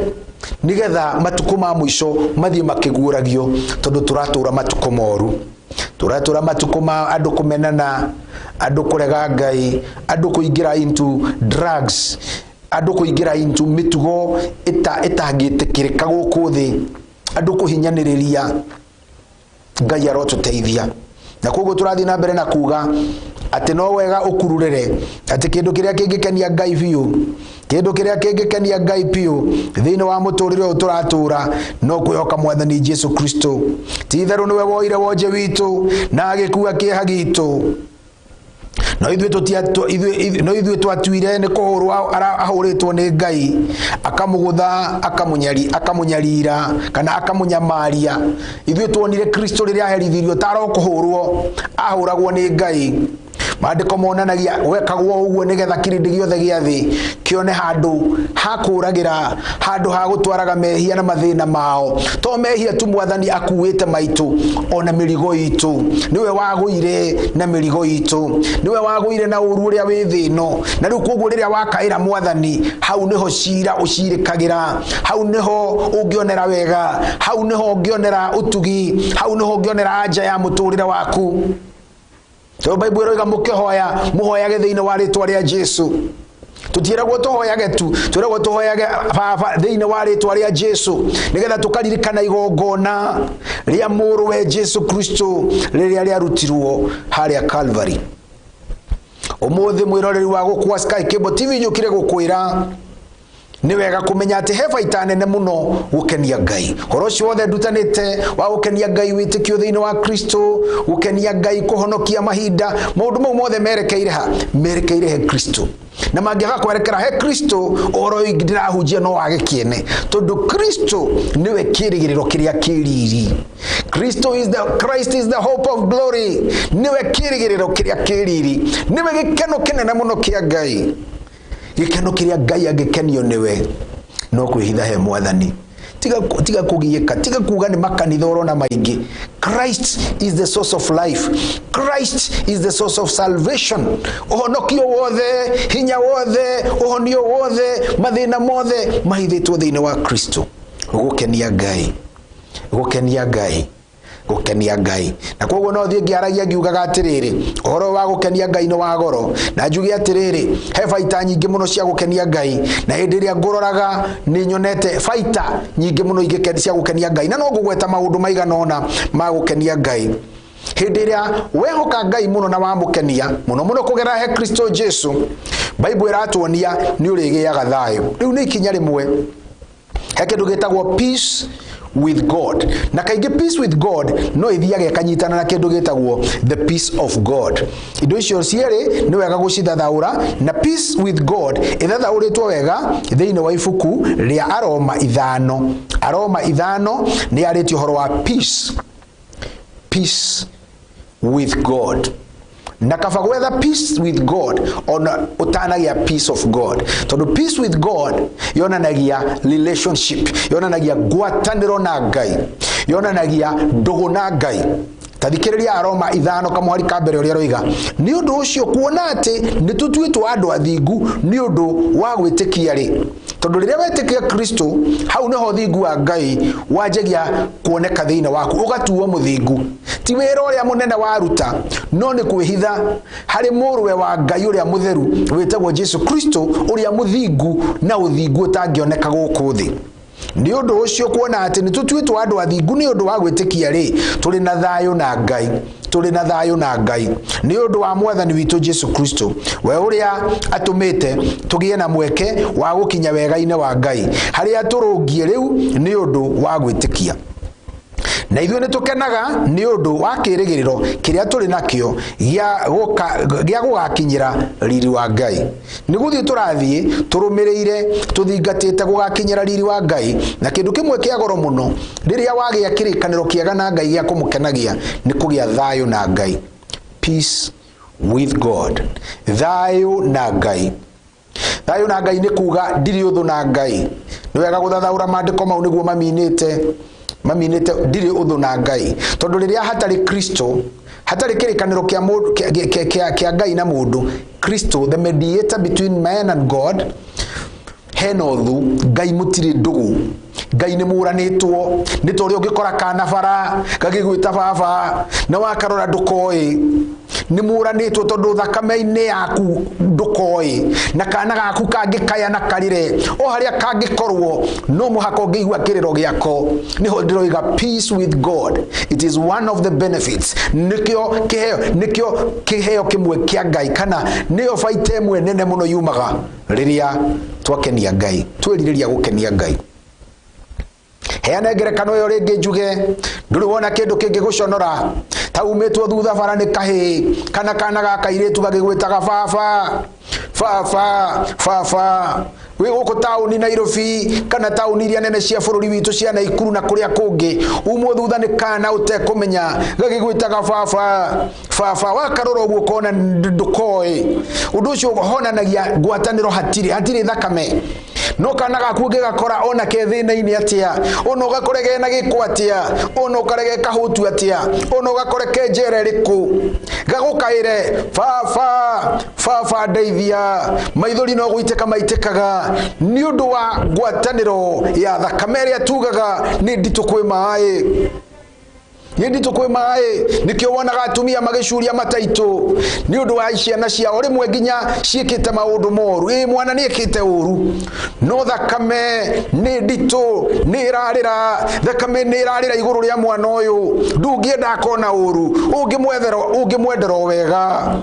nigetha matukũ ma mũico mathiĩ makĩguũragio, tondũ tũratũra matukũ moru, tũratũra matukũ ma andũ kũmenana, andũ kũrega Ngai, andũ kũingĩra into drugs, andũ kũingĩra into mĩtugo ĩtangĩtĩkĩrĩka gũkũ thĩ, andũ kũhinyanĩrĩria. Ngai arotũteithia. Na koguo tũrathiĩ na mbere na kuga atĩ no wega ũkururĩre atĩ kĩndũ kĩrĩa kĩngĩkenia Ngai biũ, kĩndũ kĩrĩa kĩngĩkenia Ngai biũ thĩinĩ wa mũtũrĩre ũyũ tũratũra, no kwĩhoka mwathani Jesu Kristo. Ti itherũ nĩwe woire wonje witũ na agĩkua kĩeha gitũ, no ithuĩ no ithuĩ twatuire nĩ kũhũrwo ahũrĩtwo nĩ Ngai, akamũgũtha, akamũnyarira kana akamũnyamaria. Ithuĩ tuonire Kristo rĩrĩa aherithirio taro kũhũrwo ahũragwo nĩ Ngai. Maandĩko monanagia gwekagwo ũguo nĩgetha kĩrĩndĩ gĩothe gĩa thĩ kĩone handũ ha kũũragĩra, handũ ha gũtwaraga mehia na mathĩna mao. To mehia tu mwathani akuĩte maitũ, ona mĩrigo itũ nĩwe wagũire, na mĩrigo itũ nĩwe wagũire, na ũru ũrĩa wĩ thĩ ĩno. Na rĩu koguo rĩrĩa wakaĩra mwathani, hau nĩho cira ũcirĩkagĩra, hau nĩho ũngĩonera wega, hau nĩho ũngĩonera ũtugi, hau nĩho ũngĩonera anja ya mũtũrĩre waku. Tondũ Bible ĩroiga mũkĩhoya mũhoyage thĩinĩ wa rĩtwa rĩa Jesu. Tũtiĩragwo tũhoyage tu, twĩragwo tũhoyage Baba thĩinĩ wa rĩtwa rĩa Jesu, nĩgetha tũkaririkana igongona rĩa mũrũwe Jesu Kristo rĩrĩa rĩarutirwo harĩa Calvary. Ũmũthĩ mwĩroreri wa gũkua Sky Cable TV, njũkire gũkwĩra nĩ wega kũmenya atĩ he baita nene mũno gũkenia Ngai. Ũhoro ũcio wothe ndutanĩte wa gũkenia Ngai, wĩtĩkio thĩinĩ wa Kristo, gũkenia Ngai, kũhonokia mahinda, maũndũ mau mothe merekeire ha? Merekeire he Kristo. Na mangĩaga kwerekera he Kristo, ũhoro ũyũ ndĩrahunjia no wage kĩene, tondũ Kristo nĩwe kĩrĩgĩrĩro kĩrĩa kĩriri. Christ is the hope of glory. Nĩwe kĩrĩgĩrĩro kĩrĩa kĩriri, nĩwe gĩkeno kĩnene mũno kĩa Ngai. Gĩkeno kĩrĩa Ngai angĩkenio nĩwe no kwĩhitha he mwathani. Tiga kũgiĩka, tiga kuga nĩ makanitha ũrona maingĩ. Christ is the source of life, Christ is the source of salvation. Ũhonokio wothe, hinya wothe, ũhonio wothe, mathĩna mothe mahithĩtwo thĩinĩ wa Kristo. Gũkenia Ngai, gũkenia Ngai, gũkenia Ngai. Na koguo no thiĩ ngĩaragia ngiugaga atĩrĩrĩ, ũhoro wa gũkenia Ngai nĩ wa goro, na njuge atĩrĩrĩ, he baita nyingĩ mũno cia gũkenia Ngai. Na hĩndĩ ĩrĩa ngũroraga nĩ nyonete baita nyingĩ mũno cia gũkenia Ngai, na no ngũgweta maũndũ maigana ũna ma gũkenia Ngai. Hĩndĩ ĩrĩa wehoka Ngai mũno na wamũkenia mũno mũno kũgerera he Kristo Jesu, Bible ĩratuonia nĩ ũrĩgĩaga thayũ. Rĩu nĩ ikinya rĩmwe, he kĩndũ gĩtagwo peace with God. Na kaingĩ peace with God no ĩthiaga ĩkanyitana na kĩndũ gĩtagwo the peace of God. Indo icio cierĩ nĩ wega gũcithathaũra, na peace with God ĩthathaũrĩtwo wega thĩinĩ wa ibuku rĩa Aroma 5. Aroma 5 nĩ yarĩtie ũhoro wa peace, peace with God. Na kaba gwetha peace with God ona ũtanagĩa peace of God, tondũ peace with God yonanagia relationship, yonanagia ngwatanĩro na Ngai, yonanagia ndũgũ na Ngai. Ta thikĩrĩria Aroma 5 kamũhari ka mbere ũrĩa ĩroiga: nĩ ũndũ ũcio, kuona atĩ nĩ tũtuĩtwo andũ athingu nĩ ũndũ wa gwĩtĩkia rĩ, tondũ rĩrĩa wetĩkia Kristo, hau nĩho ũthingu wa Ngai wanjagia kuoneka thĩinĩ waku, ũgatuo mũthingu. Ti wĩra ũrĩa mũnene waruta, no nĩ kwĩhitha harĩ mũrũwe wa Ngai ũrĩa mũtheru wĩtagwo Jesu Kristo, ũrĩa mũthingu na ũthingu ũtangĩoneka gũkũ thĩ. Nĩ ũndũ ũcio kuona atĩ nĩ tũtuĩtwo andũ athingu nĩ ũndũ wa gwĩtĩkia rĩ, tũrĩ na thayũ na Ngai, tũrĩ na thayũ na Ngai nĩ ũndũ wa Mwathani witũ Jesu Kristo, we ũrĩa atũmĩte tũgĩe na mweke wa gũkinya wega-inĩ wa Ngai, harĩa tũrũngiĩ rĩu nĩ ũndũ wa gwĩtĩkia. Na ithuĩ nĩ tũkenaga nĩ ũndũ wa kĩĩrĩgĩrĩro kĩrĩa tũrĩ nakĩo gĩa gũgakinyĩra riri wa Ngai. Nĩ gũthiĩ tũrathiĩ tũrũmĩrĩire tũthingatĩte gũgakinyĩra riri wa Ngai. Na kĩndũ kĩmwe kĩa goro mũno rĩrĩa wagĩa kĩrĩkanĩro kĩega na Ngai gĩa kũmũkenagia nĩ kũgĩa thayũ na Ngai. Peace with God. Thayũ na Ngai. Thayũ na Ngai nĩ kuga ndirĩ ũthũ na Ngai. Nĩ wega gũthathaũra maandĩko mau nĩguo maminĩte ndirĩ ũthũ na Ngai. Tondũ rĩrĩa hatarĩ Kristo, hatarĩ kĩrĩkanĩro kĩa Ngai na mũndũ, Kristo the mediator between man and God, hena ũthũ, Ngai mũtirĩ ndũgũ, Ngai nĩ mũranĩtwo. Nĩ ta ũrĩa ũngĩkora kana bara gagĩgwĩta baba na wakarora ndũkoĩ, nĩ mũranĩtwo tondũ thakame-inĩ yaku ndũkoĩ, na kana gaku kangĩkaya na karĩre o harĩa kangĩkorwo no mũhaka ũngĩigua kĩrĩro gĩako. Nĩho ndĩroiga peace with God, it is one of the benefits. Nĩkĩo kĩheo, nĩkĩo kĩheo kĩmwe kĩa Ngai, kana nĩyo baita ĩmwe nene mũno yumaga rĩrĩa twakenia Ngai, twerirĩria gũkenia Ngai. Heana ngerekano ĩyo rĩngĩ njuge, ndũrĩ wona kĩndũ kĩngĩgũconora ta umĩtwo thutha bara nĩ kahĩĩ kana kana ga kairĩtu gagĩgwĩtaga baba baba baba. Wĩ gũkũ taũni Nairobi kana taũni iria nene cia bũrũri witũ cia Naikuru na kũrĩa kũngĩ, umwo thutha nĩ kana ũtekũmenya gagĩgwĩtaga baba baba. Wakarora ũguo ũkona ndũkoĩ. Ũndũ ũcio honanagia ngwatanĩro, hatirĩ thakame. No kana gaku ũngĩgakora ona ke thĩna-inĩ atĩa, ona ũgakore kena gĩko atĩa, ona ũkore ge kahũtu atĩa, ona ũgakore ke njera ĩrĩkũ, gagũkaĩre baba baba ndeithia, maithori no gũitĩka maitĩkaga nĩ ũndũ wa ngwatanĩro ya thakame ĩrĩa tugaga nĩ nditũ kwĩ maĩ, nĩ nditũ kwĩ maĩ. Nĩkĩo wonaga atumia magĩcuria mataitũ nĩ ũndũ wa ciana ciao, rĩmwe nginya ciĩkĩte maũndũ moru. Ĩ mwana nĩ ekĩte ũru, no thakame nĩ nditũ, nĩ ĩrarĩra, thakame nĩ ĩrarĩra igũrũ rĩa mwana ũyũ. Ndũngĩenda akona ũru, ũngĩmwendera o wega.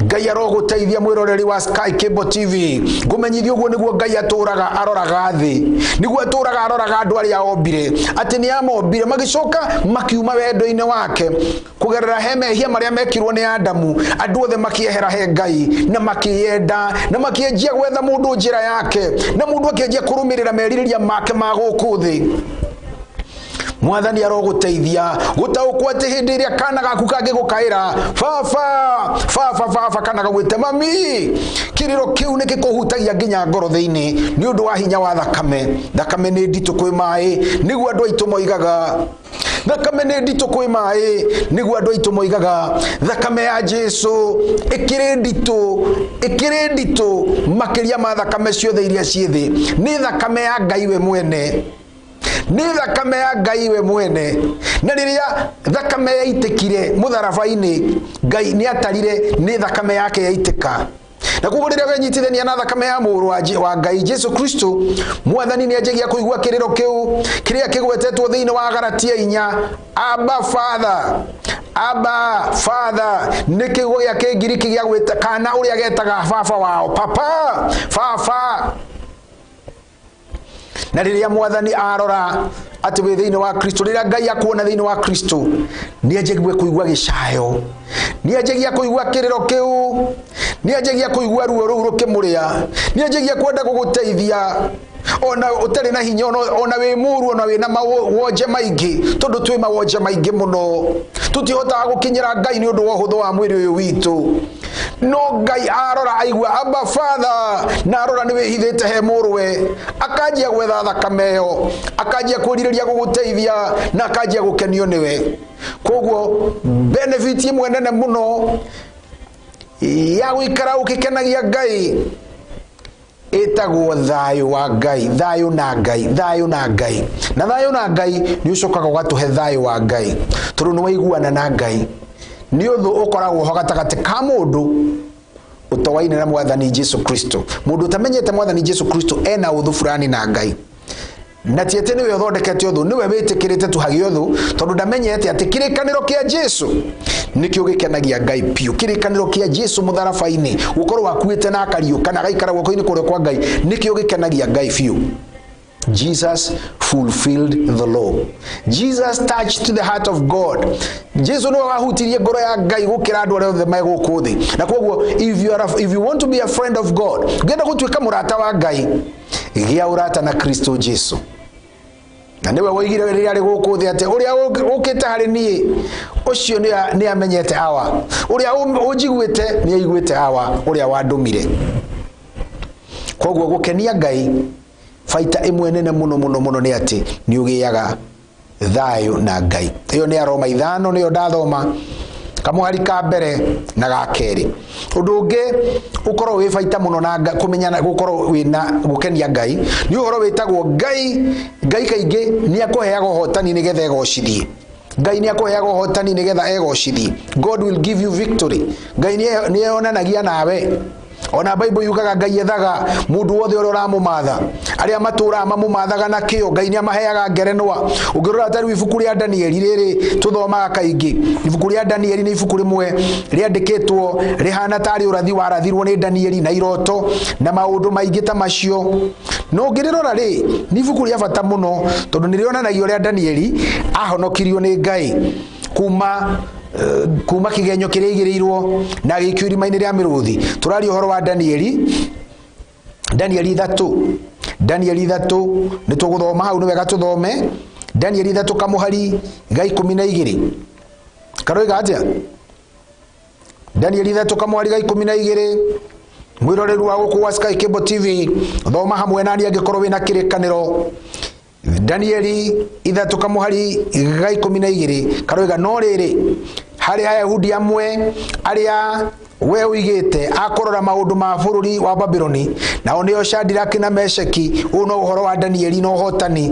Ngai arogũteithia mwĩroreri wa Sky Cable TV. Ngũmenyithia ũguo nĩguo Ngai atũraga aroraga thĩ, nĩguo atũraga aroraga andũ arĩa ombire, atĩ nĩ amombire magĩcoka makiuma wendo-inĩ wake kũgerera he mehia marĩa mekirwo nĩ Adamu. Andũ othe makĩehera he Ngai na makĩyenda na makĩanjia gwetha mũndũ njĩra yake, na mũndũ akĩanjia kũrũmĩrĩra merirĩria make ma gũkũ thĩ. Mwathani arogũteithia gũtaũkwo atĩ hĩndĩ ĩrĩa kana gaku kangĩgũkaĩra baba baba baba kana gagwĩte mami, kĩrĩro kĩu nĩ gĩkũhutagia nginya ngoro thĩinĩ nĩ ũndũ wa hinya wa thakame. Thakame nĩ nditũ kwĩ maĩ, nĩguo andũ aitũ moigaga. Thakame nĩ nditũ kwĩ maĩ, nĩguo andũ aitũ moigaga. Thakame ya Jesu ĩkĩrĩ nditũ, ĩkĩrĩ nditũ makĩria ma thakame ciothe iria ciĩ thĩ. Nĩ thakame ya Ngai we mwene, nĩ thakame ya Ngai we mwene. Na rĩrĩa thakame yaitĩkire mũtharaba-inĩ, Ngai nĩ atarire nĩ thakame yake yaitĩka. Na koguo rĩrĩa wenyitithania na thakame ya mũrũ wa Ngai Jesu Kristo, Mwathani nĩ anjagia kũigua kĩrĩro kĩu kĩrĩa kĩgwetetwo thĩinĩ wa Galatia 4, Abba Father, Abba Father. Nĩ kiugo gĩa Kĩngiriki gĩa gwĩta kana ũrĩa getaga baba wao, papa, baba. Na rĩrĩa Mwathani arora atĩ wĩ thĩinĩ wa Kristo, rĩrĩa Ngai akuona thĩinĩ wa Kristo, nĩ anjagia kũigua gĩcayo, nĩ anjagia kũigua kĩrĩro kĩu, nĩ anjagia kũigua ruo rũu rũkĩmũrĩa, nĩ anjagia kwenda gũgũteithia ona ũtarĩ na hinya, ona wĩ mũru, ona wĩna mawonje maingĩ, tondũ twĩ mawonje maingĩ mũno, tũtihotaga gũkinyĩra Ngai nĩ ũndũ wa ũhũthũ wa mwĩrĩ ũyũ witũ. No Ngai arora aigua Abba Father, na arora nĩ wĩhithĩte he mũrũwe, akanjia gwetha thakame ĩyo, akanjia kwĩrirĩria gũgũteithia, na akanjia gũkenio nĩwe. Koguo benefit ĩmwe nene mũno ya gũikara ũgĩkenagia Ngai ĩtagwo thayũ wa Ngai, thayũ na Ngai, thayũ na Ngai. Na thayũ na Ngai nĩ ũcokaga ũgatũhe thayũ wa Ngai, tondũ nĩ waiguana na Ngai. Nĩ ũthũ ũkoragwo ho gatagatĩ ka mũndũ Ũtoaine na Mwathani Jesu Kristo. Mũndũ ũtamenyete Mwathani Jesu Kristo ena ũthũ fulani na Ngai, na ti atĩ nĩwe ũthondekete ũthũ, nĩwe wĩtĩkĩrĩte tu hagĩe ũthũ, tondũ ndamenyete atĩ kĩrĩkanĩro kĩa Jesu nĩkĩo gĩkenagia Ngai biũ. Kĩrĩkanĩro kĩa Jesu mũtharaba-inĩ, gũkorwo akuĩte na akariũka na agaikara guoko-inĩ kũrĩa kwa Ngai, nĩkĩo gĩkenagia Ngai biũ. Jesus fulfilled the law. Jesus touched the heart of God. Jesu nĩwe wahutirie ngoro ya Ngai gũkĩra andũ arĩa othe me gũkũ thĩ. Na koguo if you want to be a friend of God, ũngĩenda gũtuĩka mũrata wa Ngai, gĩa ũrata na Kristo Jesu. Na nĩwe woigire rĩrĩa arĩ gũkũ thĩ atĩ ũrĩa ũkĩte harĩ niĩ ũcio nĩ amenyete Awa, ũrĩa ũnjiguĩte nĩ aiguĩte Awa ũrĩa wandũmire. Koguo gũkenia Ngai, baita ĩmwe nene mũno mũno mũno nĩ atĩ nĩ ũgĩaga thayũ na Ngai. Ĩyo nĩ Aroma 5, nĩyo ndathoma kamũhari ka mbere na ga kerĩ. Ũndũ ũngĩ ũkorwo wĩ baita mũno na kũmenya gũkorwo wĩna gũkenia Ngai nĩ ũhoro wĩtagwo Ngai. Ngai kaingĩ nĩ akũheaga ũhotani nĩgetha egocithie. Ngai nĩ akũheaga ũhotani nĩgetha egocithie. God will give you victory. Ngai nĩ onanagia nawe. Ona Bible yugaga Ngai ethaga mũndũ wothe ũrĩa ũramũmatha. Arĩa matũraga mamũmathaga na kĩo, Ngai nĩ amaheaga ngerenwa. Ũngĩrora ta rĩu ibuku rĩa Danieli rĩrĩ tũthomaga kaingĩ, ibuku rĩa Danieli nĩ ibuku rĩmwe rĩandĩkĩtwo rĩhana tarĩ ũrathi warathirwo nĩ Danieli na iroto na maũndũ maingĩ ta macio. No ũngĩrĩrora rĩ, nĩ ibuku rĩa bata mũno tondũ nĩ rĩonanagia ũrĩa Danieli ahonokirio nĩ Ngai kuma kĩgenyo kĩrĩa aigĩrĩirwo na agĩikio irima-inĩ rĩa mĩrũthi. Tũraria ũhoro wa Danieli, Danieli 3, Danieli 3, nĩ tũgũthoma hau, nĩ wega tũthome Danieli 3 kamũhari ga 12. Karoiga atĩa? Danieli 3 kamũhari ga 12. Mwĩroreri wa gũkũ gwa Sky Cable TV, thoma hamwe nani angĩkorwo wĩna kĩrĩkanĩro. Danieli 3 kamũhari ga 12 karoiga, no rĩrĩ, harĩ Ayahudi amwe arĩa we ũigĩte akũrora maũndũ ma bũrũri wa Babuloni, nao nĩo Shadraki na Meshaki. Ũũ no ũhoro wa Danieli na ũhotani,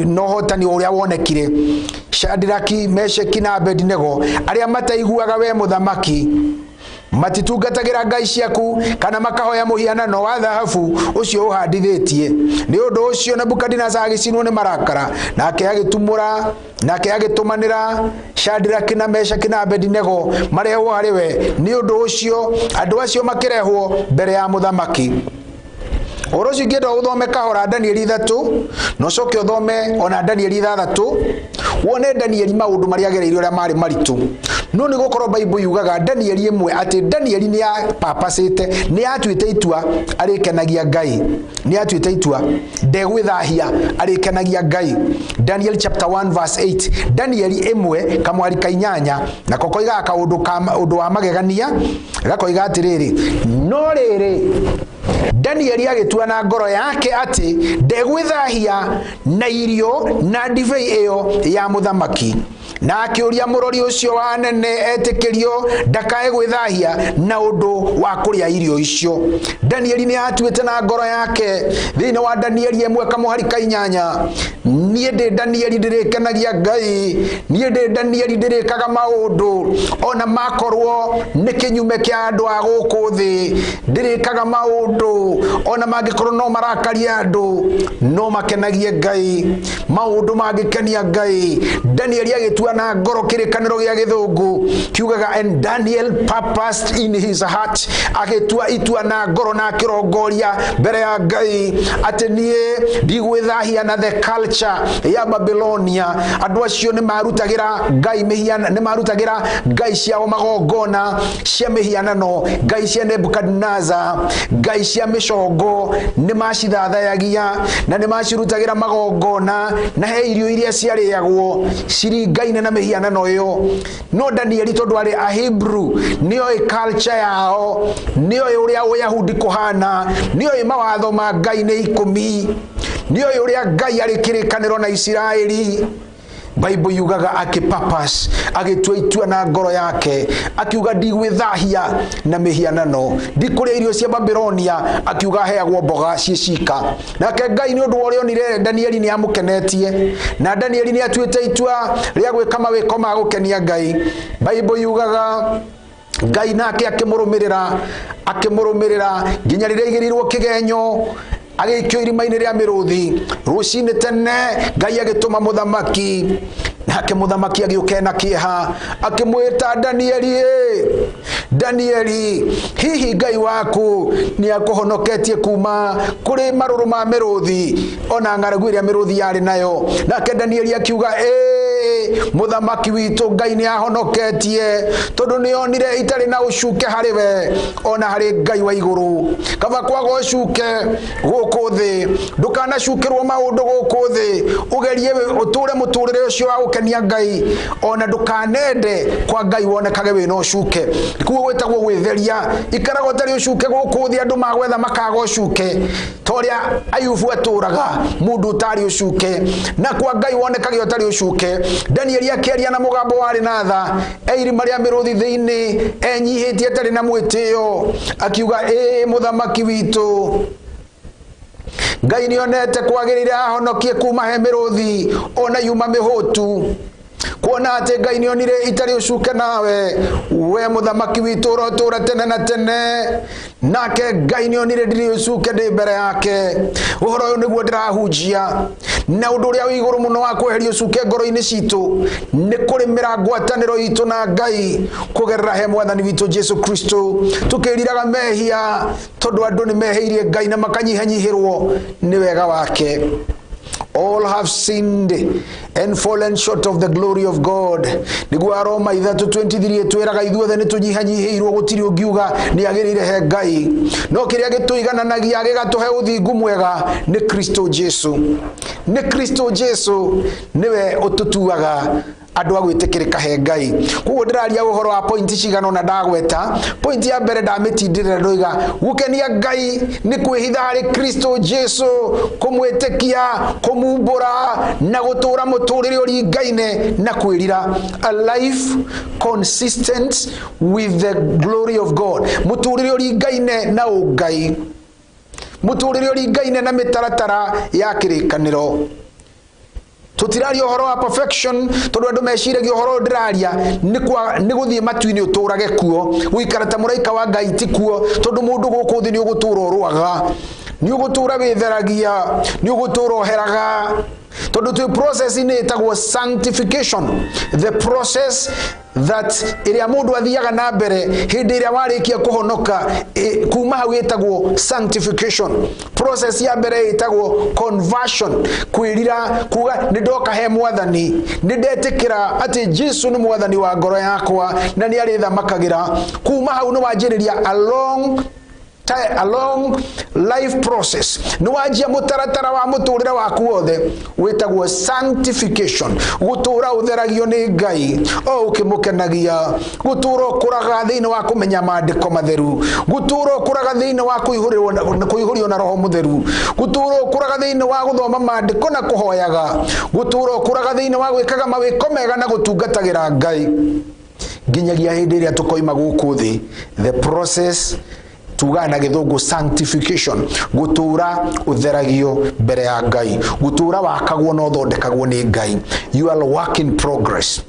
na ũhotani ũrĩa wonekire. Shadraki, Meshaki na Abednego, arĩa mataiguaga we mũthamaki, matitungatagĩra ngai ciaku kana makahoya mũhianano wa thahabu ũcio ũhandithĩtie. Nĩ ũndũ ũcio Nebukadineza agĩcinwo nĩ marakara, nake agĩtumũra, nake agĩtũmanĩra Shadraki na Meshaki na Abednego marehwo harĩ we. Nĩ ũndũ ũcio andũ acio makĩrehwo mbere ya mũthamaki. Ũhoro ũcio ingĩenda ũthome kahora Danieli 3, na ũcoke ũthome ona Danieli 6, wone Danieli maũndũ marĩa agereire ũrĩa marĩ maritũ. No nĩ gũkorwo Bible yugaga Danieli 1 atĩ Danieli nĩ apapacĩte, nĩ atuĩte itua arĩkenagia Ngai, nĩ atuĩte itua ndegwĩthahia, arĩkenagia Ngai. Daniel chapter 1 verse 8, Danieli 1 kamwari ka 8, nako koigaga kaũndũ ka ũndũ wa magegania, gakoiga atĩrĩrĩ, no rĩrĩ, Danieli agĩtua na ngoro yake atĩ ndegwĩthahia na irio na ndibei ĩyo ya mũthamaki, na akĩũria mũrori ũcio wa anene etĩkĩrio ndakae gwĩthahia na ũndũ wa kũrĩa irio icio. Danieli nĩ atuĩte na ngoro yake. Thĩinĩ wa Danieli 1 kamũhari ka 8, niĩ ndĩ Danieli ndĩrĩkenagia Ngai, niĩ ndĩ Danieli ndĩrĩkaga maũndũ ona makorwo nĩ kĩnyume kĩa andũ a gũkũ thĩ, ndĩrĩkaga maũndũ ona mangĩkorwo no marakarie andũ, no makenagie Ngai, maũndũ mangĩkenia Ngai. Danieli agĩtua na ngoro, kĩrĩkanĩro gĩa gĩthũngũ kiugaga and Daniel purposed in his heart, agĩtua itua na ngoro na akĩrongoria mbere ya Ngai atĩ niĩ ndigwĩthahia na the culture ya Babylonia. Andũ acio nĩ marutagĩra Ngai mĩhiana, nĩ marutagĩra ngai ciao magongona cia mĩhianano, ngai cia Nebukadneza, ngai cia mĩcongo, nĩ macithathayagia na nĩ macirutagĩra magongona, na he irio iria ciarĩagwo ciringaine na mĩhianano ĩyo. No Danieli, tondũ arĩ a Hebrew, nĩoĩ culture yao, nĩoĩ ũrĩa Ũyahudi kũhana, nĩoĩ mawatho ma Ngai nĩ 10, nĩoĩ ũrĩa Ngai arĩ kĩrĩkanĩro na Isiraeli. Bible yugaga akĩpapas, agĩtua itua na ngoro yake, akiuga ndigwĩthahia na mĩhianano, ndikũrĩa irio cia Babilonia, akiuga aheagwo mboga ciĩ cika. Nake Ngai nĩ ũndũ wa ũrĩa onire Danieli nĩ amũkenetie, na Danieli nĩ atuĩte itua rĩa gwĩka mawĩko ma gũkenia Ngai. Bible yugaga Ngai nake akĩmũrũmĩrĩra, akĩmũrũmĩrĩra nginya rĩrĩa aigĩrĩirwo kĩgenyo, agĩikio irima-inĩ rĩa mĩrũthi. Rũcinĩ tene Ngai agĩtũma mũthamaki, nake mũthamaki agĩũka ena kĩeha, akĩmwĩta Danieli, ĩ Danieli, hihi Ngai waku nĩ akũhonoketie kuma kũrĩ marũrũ ma mĩrũthi ona ng'aragu ĩrĩa mĩrũthi yarĩ nayo? Nake Danieli akiuga, ĩ mũthamaki witũ, Ngai nĩ ahonoketie, tondũ nĩ onire itarĩ na ũcuke harĩ we ona harĩ Ngai wa igũrũ. Kaba kwaga ũcuke gũkũ thĩ, ndũkanacukĩrwo maũndũ gũkũ thĩ, ũgerie ũtũre mũtũrĩre ũcio wa gũkenia Ngai, ona ndũkanende kwa Ngai wonekage wĩna ũcuke. Kuo gwĩtagwo gwĩtheria. Ikaraga ũtarĩ ũcuke gũkũ thĩ, andũ magwetha makaga ũcuke, ta ũrĩa Ayubu atũraga, mũndũ ũtarĩ ũcuke, na kwa Ngai wonekage ũtarĩ ũcuke. Danieli akĩaria na mũgambo warĩ na tha, eirima rĩa mĩrũthi thĩinĩ, enyihĩtie atarĩ na mwĩtĩo, akiuga, ĩ mũthamaki witũ, Ngai nĩonete kwagĩrĩire ahonokie kuma he mĩrũthi ona yuma mĩhũtu, kuona atĩ Ngai nĩonire itarĩ ũcuke nawe, we mũthamaki witũ ũrotũra tene na tene. Nake Ngai nĩonire ndirĩ ũcuke ndĩ mbere yake. Ũhoro ũyũ nĩguo ndĩrahunjia, na ũndũ ũrĩa wĩ igũrũ mũno wa kweheria ũcuke ngoro-inĩ citũ nĩ kũrĩmĩra ngwatanĩro itũ na Ngai kũgerera he mwathani witũ Jesu Kristo, tũkĩriraga mehia, tondũ andũ nĩ mehĩirie Ngai na makanyihanyihĩrwo nĩ wega wake. All have sinned and fallen short of the glory of God. Nĩguo Aroma 3:23 ĩtwĩraga ithuothe nĩ tũnyihanyihĩirwo, gũtirĩ ũngiuga nĩ agĩrĩire he Ngai, no kĩrĩa gĩtũigananagia gĩgatũhe ũthingu mwega nĩ Kristo Jesu. Nĩ Kristo Jesu nĩwe ũtũtuaga andũ a gwĩtĩkĩrĩka he Ngai. Koguo ndĩraria ũhoro wa pointi cigana ũna ndagweta. Pointi ya mbere ndamĩtindĩrĩra, ndoiga gũkenia Ngai nĩ kwĩhitha harĩ Kristo Jesu, kũmwĩtĩkia, kũmumbũra na gũtũra mũtũrĩre ũringaine na kwĩrira, a life consistent with the glory of God, mũtũrĩre ũringaine na ũngai, mũtũrĩre ũringaine na mĩtaratara ya kĩrĩkanĩro. Tũtiraria ũhoro wa perfection, tondũ andũ meciragia ũhoro ũyũ ndĩraria nĩ gũthiĩ matu-inĩ ũtũrage kuo, gũikara ta mũraika wa Ngai ti kuo, tondũ mũndũ gũkũ thĩ nĩ ũgũtũra ũrũaga, nĩ ũgũtũra wĩtheragia, nĩ ũgũtũra ũheraga, tondũ twĩ process-inĩ ĩtagwo sanctification, the process that ĩrĩa mũndũ athiaga na mbere hĩndĩ ĩrĩa warĩkia kũhonoka. Kuma hau ĩtagwo sanctification. Process ya mbere ĩtagwo conversion, kwĩrira, kuga nĩ ndoka he mwathani, nĩ ndetĩkĩra atĩ Jesu nĩ mwathani wa ngoro yakwa na nĩ arĩthamakagĩra. Kuma hau nĩ wanjĩrĩria a long life process, nĩ wanjia mũtaratara wa mũtũrĩre waku wothe wĩtagwo sanctification, gũtũra ũtheragio nĩ Ngai o ũkĩmũkenagia, gũtũra ũkũraga thĩinĩ wa kũmenya maandĩko matheru, gũtũra ũkũraga thĩinĩ wa kũihũrio na Roho Mũtheru, gũtũra ũkũraga thĩinĩ wa gũthoma maandĩko na kũhoyaga, gũtũra ũkũraga thĩinĩ wa gwĩkaga mawĩko mega na gũtungatagĩra Ngai nginyagia hĩndĩ ĩrĩa tũkoima gũkũ thĩ. The process tugaga na gĩthũngũ sanctification, gũtũra ũtheragio mbere ya Ngai, gũtũra wakagwo na ũthondekagwo nĩ Ngai. You are work in progress,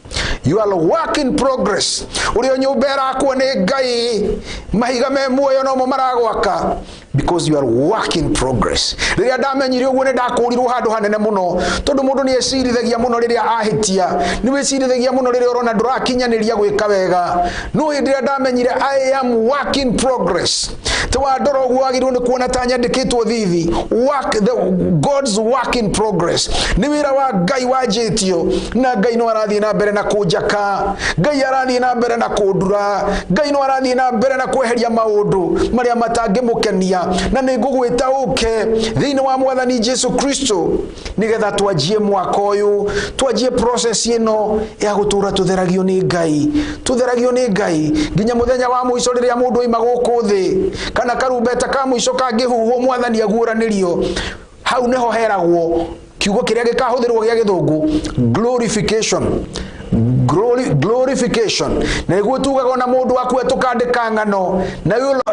you are work in progress. Ũrĩa nyũmba ĩrakwo nĩ Ngai, mahiga me muoyo nomo maragwaka, because you are work in progress. Rĩrĩa ndamenyire ũguo, nĩ ndakũrirwo handũ hanene mũno, tondũ mũndũ nĩ ecirithagia mũno rĩrĩa ahĩtia, nĩ wĩcirithagia mũno rĩrĩa ũrona ndũrakinyanĩria gwĩka wega. No hĩndĩ ĩrĩa ndamenyire I am work in progress, ti wandora ũguo wagĩrĩirwo nĩ kuona ta nyandĩkĩtwo thithi, work, the God's work in progress, nĩ wĩra wa Ngai wanjĩtio, na Ngai no arathiĩ na mbere na kũnjaka, Ngai arathiĩ na mbere na kũndura, Ngai no arathiĩ na mbere na kweheria maũndũ marĩa matangĩmũkenia. Na nĩ ngũgwĩta ũke thĩinĩ wa mwathani Jesu Kristo, nĩgetha twanjie mwaka ũyũ, twanjie process ĩno ya gũtũra tũtheragio nĩ Ngai, tũtheragio nĩ Ngai nginya mũthenya wa mũico, rĩrĩa mũndũ oima gũkũ thĩ, kana karumbeta ka mũico kangĩhuhwo, mwathani aguũranĩrio. Hau nĩho heragwo kiugo kĩrĩa gĩkahũthĩrwo gĩa gĩthũngũ glorification. Glorification na nĩguo tugaga ona mũndũ akue tũkandĩka ng'ano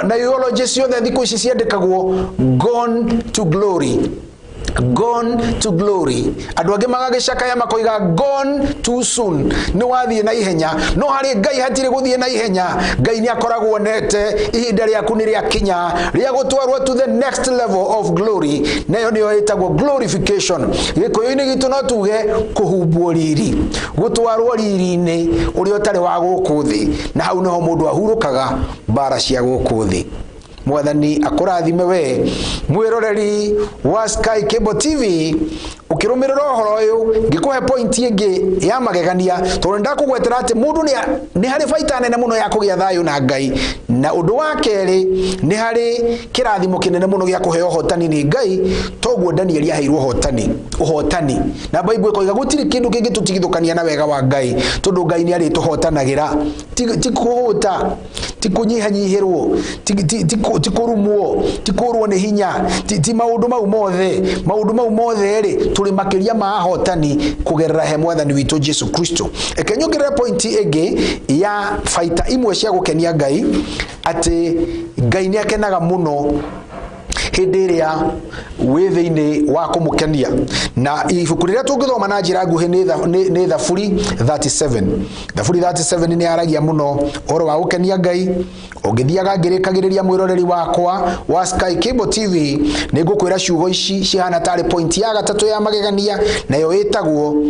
na eulogy ciothe thikũ ici ciandĩkagwo "gone to glory". Gone to glory. Andũ angĩ magagĩcakaya makoiga gone too soon, nĩ wathiĩ na ihenya. No harĩ Ngai hatirĩ gũthiĩ na ihenya. Ngai nĩ akoragwo onete ihinda rĩaku nĩ rĩakinya rĩa gũtwarwo to the next level of glory, nayo nĩyo ĩtagwo glorification. Gĩkũyũ-inĩ gitũ no tuge kũhumbwo riri, gũtwarwo riri-inĩ ũrĩa ũtarĩ wa gũkũ thĩ, na hau nĩho mũndũ ahurũkaga mbara cia gũkũ thĩ. Mwathani akũrathime we mwĩroreri wa Sky Cable TV ũkĩrũmĩrĩra ũhoro ũyũ. Ngĩkũhe point ĩngĩ ya magegania, tondũ nĩndakũgwetera atĩ mũndũ nĩ harĩ baita nene mũno ya kũgĩa thayũ na Ngai, na ũndũ wa kerĩ nĩ harĩ kĩrathimo kĩnene mũno gĩa kũheo ũhotani nĩ Ngai, toguo Danieli aheirwo ũhotani. Na Bible ĩkoiga gũtirĩ kĩndũ kĩngĩtũtigithũkania na wega wa Ngai, tondũ Ngai nĩ arĩtũhotanagĩra. Ti kũhũta, ti kũnyihanyihĩrwo, ti kũrumwo, ti kũrwo nĩ hinya, ti maũndũ mau mothe. Maũndũ mau mothe rĩ, tũrĩ makĩria ma ahotani kũgerera he Mwathani witũ Jesu Kristo. Reke nyongerere pointi ĩngĩ ya baita imwe cia gũkenia Ngai, atĩ Ngai nĩ akenaga mũno hĩndĩ ĩrĩa wĩ thĩinĩ wa kũmũkenia. Na ibuku rĩrĩa tũngĩthoma na njĩra nguhĩ nĩ Thaburi 37. Thaburi 37 nĩ yaragia mũno ũhoro wa gũkenia Ngai. Ũngĩthiaga ngĩrĩkagĩrĩria mwĩroreri wakwa wa Sky Cable TV, nĩ ngũkwĩra ciugo ici cihana tarĩ point ya gatatũ ya magegania, nayo ĩtagwo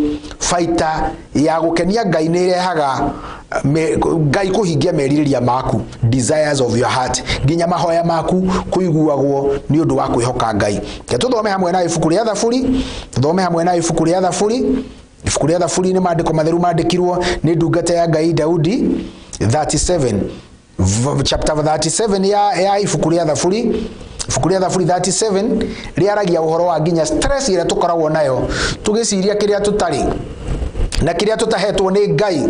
baita ya gũkenia Ngai nĩ ĩrehaga Ngai kũhingia merirĩria maku, desires of your heart, nginya mahoya maku kũiguagwo nĩ ũndũ wa kwĩhoka Ngai. Reke tũthome hamwe na ibuku rĩa Thaburi, tũthome hamwe na ibuku rĩa Thaburi. Ibuku rĩa Thaburi nĩ maandĩko matheru mandĩkirwo nĩ ndungata ya Ngai Daudi. 37, chapter 37 ya ibuku rĩa Thaburi. Ibuku rĩa Thaburi 37 rĩaragia ũhoro wa nginya stress ĩrĩa tũkoragwo nayo tũgĩciria kĩrĩa tũtarĩ na kĩrĩa tũtahetwo nĩ Ngai,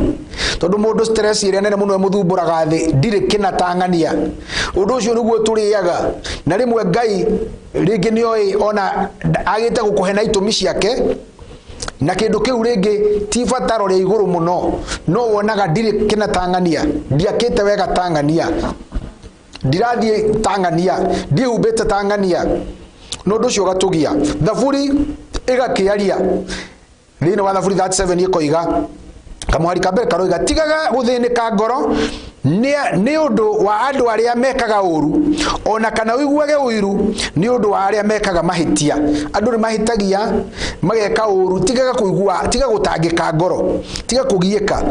tondũ mũndũ stress ĩrĩa nene mũno ĩmũthumbũraga thĩ ndirĩ kĩna tang'ania. Ũndũ ũcio nĩguo tũrĩaga, na rĩmwe Ngai rĩngĩ nĩoĩ ona agĩte gũkũhe na itũmi ciake, na kĩndũ kĩu rĩngĩ ti bataro rĩa igũrũ mũno, no wonaga ndirĩ kĩna tang'ania, ndiakĩte wega tang'ania, ndirathiĩ tang'ania, ndihumbĩte tang'ania, na ũndũ ũcio ũgatũgia. Thaburi ĩgakĩaria thĩinĩ wa Thaburi 37, ĩkoiga kamũhari ka mbere karoiga, tigaga gũthĩnĩka ngoro nĩ ũndũ wa andũ arĩa mekaga ũru, ona kana ũiguage ũiru nĩ ũndũ wa arĩa mekaga mahĩtia. Andũ nĩ mahĩtagia mageka ũru, tigaga kũigua, tiga gũtangĩka ngoro, tiga kũgiĩka,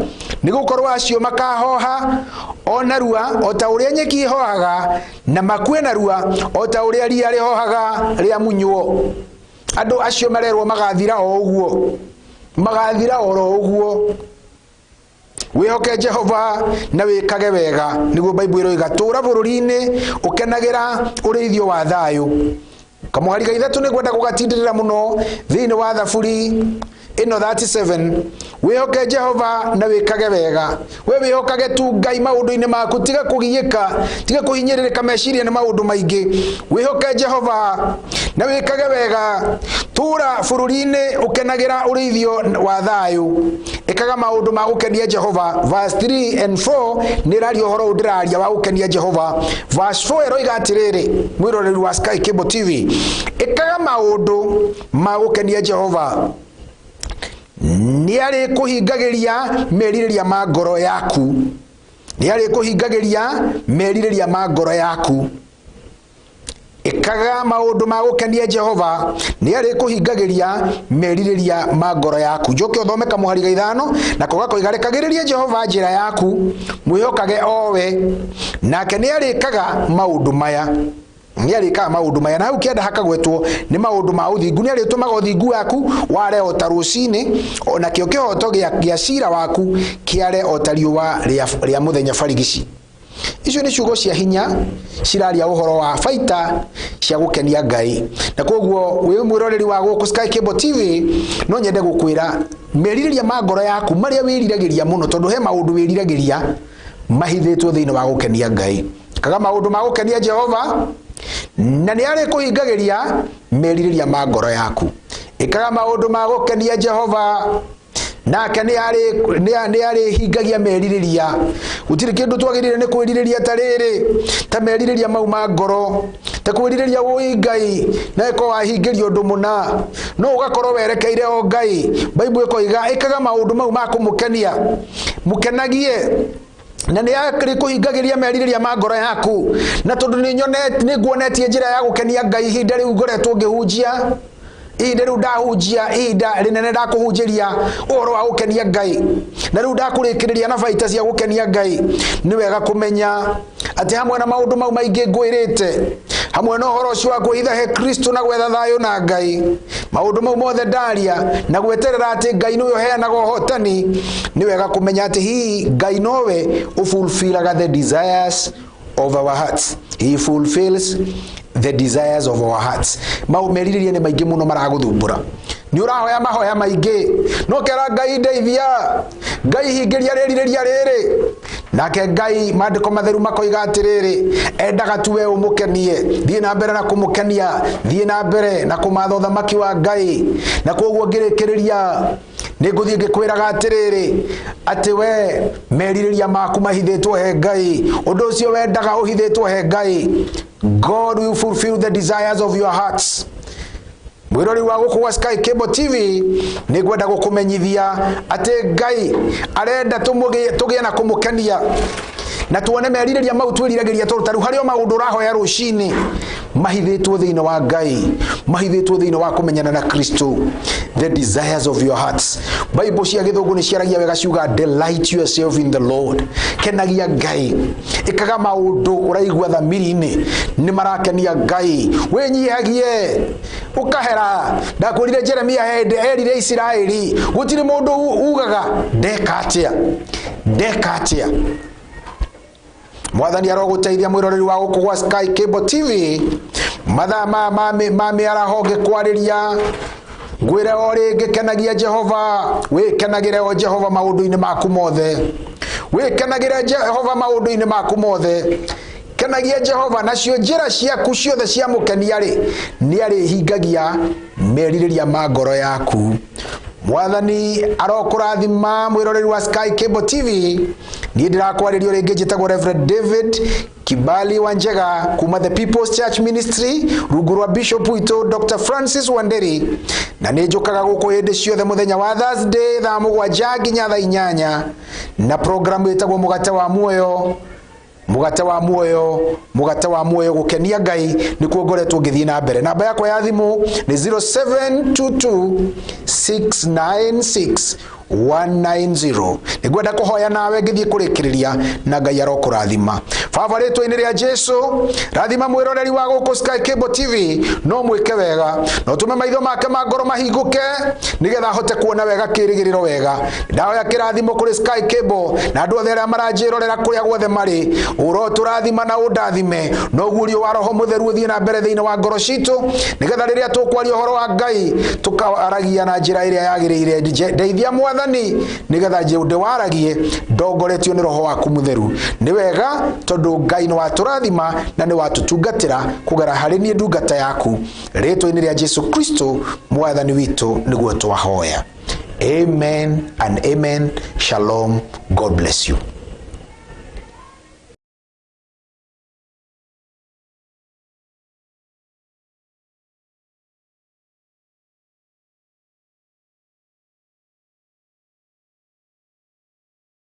nĩ gũkorwo acio makahoha o narua o ta ũrĩa nyeki ĩhohaga, na makue narua o ta ũrĩa ria rĩhohaga rĩamunywo. Andũ acio marerwo magathira o ũguo, magathira oro ũguo. Wĩhoke Jehova na wĩkage wega, nĩguo Bible ĩroiga, tũra bũrũri-inĩ ũkenagĩra ũrĩithio wa thayũ. Kamũhari ga ithatũ nĩ ngwenda gũgatindĩrĩra mũno thĩinĩ wa Thaburi ĩno 37. Wĩhoke Jehova na wĩkage wega. We wĩhokage tu Ngai maũndũ-inĩ maku, tiga kũgiĩka, tiga kũhinyĩrĩrĩka meciria nĩ maũndũ maingĩ. Wĩhoke Jehova na wĩkage wega, tũra bũrũri-inĩ ũkenagĩra ũrĩithio wa thayũ, ĩkaga maũndũ ma gũkenia Jehova. Verse 3 and 4 nĩ ĩraria ũhoro ũyũ ndĩraria wa gũkenia Jehova. Verse 4 ĩroiga atĩrĩrĩ, mwĩroreri wa Sky Cable TV, ĩkaga maũndũ ma gũkenia Jehova, nĩ arĩkũhingagĩria merirĩria ma ngoro yaku, nĩ arĩkũhingagĩria merirĩria ma ngoro yaku. Ĩkaga maũndũ ma gũkenia Jehova, nĩ arĩkũhingagĩria merirĩria ma ngoro yaku. Njoke ũthome kamũhari ga ithano, nako gakoiga, rekagĩrĩria Jehova njĩra yaku, mwĩhokage owe, nake nĩ arĩkaga maũndũ maya, nĩ arĩkaga maũndũ maya. Na hau kĩanda hakagwetwo nĩ maũndũ ma ũthingu, nĩ arĩtũmaga ũthingu waku ware o ta rũcinĩ, ona kĩo kĩhoto gĩa cira waku kĩare o ta riũa rĩa mũthenya barigici. Icio nĩ ciugo cia hinya ciraria ũhoro wa baita cia gũkenia Ngai. Na koguo wĩ mwĩroreri wa gũkũ Sky Cable TV, no nyende gũkwĩra merirĩria ma ngoro yaku marĩa wĩriragĩria mũno, tondũ he maũndũ wĩriragĩria mahithĩtwo thĩinĩ wa gũkenia Ngai. Kaga maũndũ ma gũkenia Jehova, na nĩ arĩkũhingagĩria merirĩria ma ngoro yaku. Ĩkaga maũndũ ma gũkenia Jehova, Nake nĩ arĩhingagia merirĩria. Gũtirĩ kĩndũ twagĩrĩire nĩ kwĩrirĩria ta rĩrĩ, ta merirĩria mau ma ngoro, ta kwĩrirĩria wũi Ngai, na ĩkorwo wahingĩrio ũndũ mũna, no ũgakorwo werekeire o Ngai. Bible ĩkoiga ĩkaga maũndũ mau ma kũmũkenia, mũkenagie, na nĩ arĩkũhingagĩria merirĩria ma ngoro yaku. Na tondũ nĩ nguonetie njĩra ya gũkenia Ngai ihinda rĩu ngoretwo ngĩhunjia, ihinda rĩu ndahunjia, ihinda rĩnene ndakũhunjĩria ũhoro wa gũkenia Ngai, na rĩu ndakũrĩkĩrĩria na baita cia gũkenia Ngai. Nĩ wega kũmenya atĩ hamwe na maũndũ mau maingĩ ngwĩrĩte, hamwe na ũhoro ũcio wa kwĩhitha he Kristo na gwetha thayũ na Ngai, maũndũ mau mothe ndaria na gweterera atĩ Ngai nĩwe ũheanaga ũhotani, nĩ wega kũmenya atĩ hihi Ngai nowe ũfulfillaga the desires of our hearts. He fulfills the desires of our hearts. Mau merirĩria nĩ maingĩ mũno maragũthumbũra, nĩ ũrahoya mahoya maingĩ, no kera Ngai ndeithia, Ngai hingĩria rĩrirĩria rĩrĩ. Nake Ngai, maandĩko matheru makoiga atĩrĩrĩ, endaga tu we ũmũkenie. Thiĩ na mbere na kũmũkenia, thiĩ na mbere na kũmatha ũthamaki wa Ngai. Na koguo ngĩrĩkĩrĩria nĩ ngũthiĩ ngĩkwĩraga atĩrĩrĩ, atĩ we merirĩria maku mahithĩtwo he Ngai, ũndũ ũcio wendaga ũhithĩtwo he Ngai. God will fulfill the desires of your hearts. Mwĩrori wa gũkũ gwa Sky Cable TV, nĩ ngwenda gũkũmenyithia atĩ Ngai arenda tũgĩe na kũmũkenia na tuone merirĩria mau twĩriragĩria, tondũ tarĩu harĩ o maũndũ ũrahoya rũcinĩ mahithĩtwo thĩinĩ wa Ngai, mahithĩtwo thĩinĩ wa kũmenyana na Kristo. The desires of your hearts. Bible cia gĩthũngũ nĩ ciaragia wega, ciuga delight yourself in the Lord. Kenagia Ngai, ĩkaga maũndũ ũraigua thamiri-inĩ nĩ marakenia Ngai, wĩnyihagie ũkahera. Ndakwĩrire Jeremia hĩndĩ erire Isiraeli gũtirĩ mũndũ ugaga ndeka atĩa, ndeka atĩa. Mwathani arogũteithia, mwĩroreri wa gũkũ gwa Sky Cable TV. Mathaa ma mĩaraho ngĩkwarĩria, ngwĩre o rĩngĩ, kenagia Jehova, wĩkenagĩre o Jehova maũndũ-inĩ maku mothe, wĩkenagĩre Jehova maũndũ-inĩ maku mothe. Kenagia Jehova, nacio njĩra ciaku ciothe ciamũkenia rĩ, nĩ arĩhingagia merirĩria ma ngoro yaku. Mwathani arokũrathima, mwĩroreri wa Sky Cable TV. Niĩ ndĩrakwarĩrio rĩngĩ njĩtagwo Reverend David Kibali Wanjega kuma The People's Church Ministry, rungu rwa Bishop witũ Dr. Francis Wanderi, na nĩ njũkaga gũkũ hĩndĩ ciothe mũthenya wa Thursday thaa 7 nginya thaa 8 na programu ĩtagwo Mũgate wa Muoyo. Mũgate wa Muoyo, Mũgate wa Muoyo, gũkenia Ngai nĩkuo ngoretwo ngĩthiĩ na mbere. Namba yakwa ya thimũ nĩ 0722 696 190. Nĩngwenda kũhoya nawe ngĩthiĩ kũrĩkĩrĩria, na Ngai arokũrathima. Baba, rĩtwa-inĩ rĩa Jesu, rathima mwĩroreri wa gũkũ Sky Cable TV. No mwĩke wega, no tũme maitho make ma ngoro mahingũke nĩgetha ahote kuona wega kĩrĩgĩrĩro wega. Ndahoya kĩrathimo kũrĩ Sky Cable na andũ othe arĩa maranjĩrorera kũrĩa guothe marĩ. Ũrotũrathima na ũndathime, no guũrio wa Roho Mũtheru ũthiĩ na mbere thĩinĩ wa ngoro citũ, nĩgetha rĩrĩa tũkwaria ũhoro wa Ngai tũkawaragia na njĩra ĩrĩa yagĩrĩire. Ndeithia Mwathani, nĩgetha ndĩwaragie ndongoretio nĩ Roho waku Mũtheru. Nĩ wega tondũ Ngai nĩ watũrathima na nĩ watũtungatĩra kũgera harĩ niĩ ndungata yaku. Rĩtwa-inĩ rĩa Jesu Kristo Mwathani witũ nĩguo twahoya. Amen and amen. Shalom. God bless you.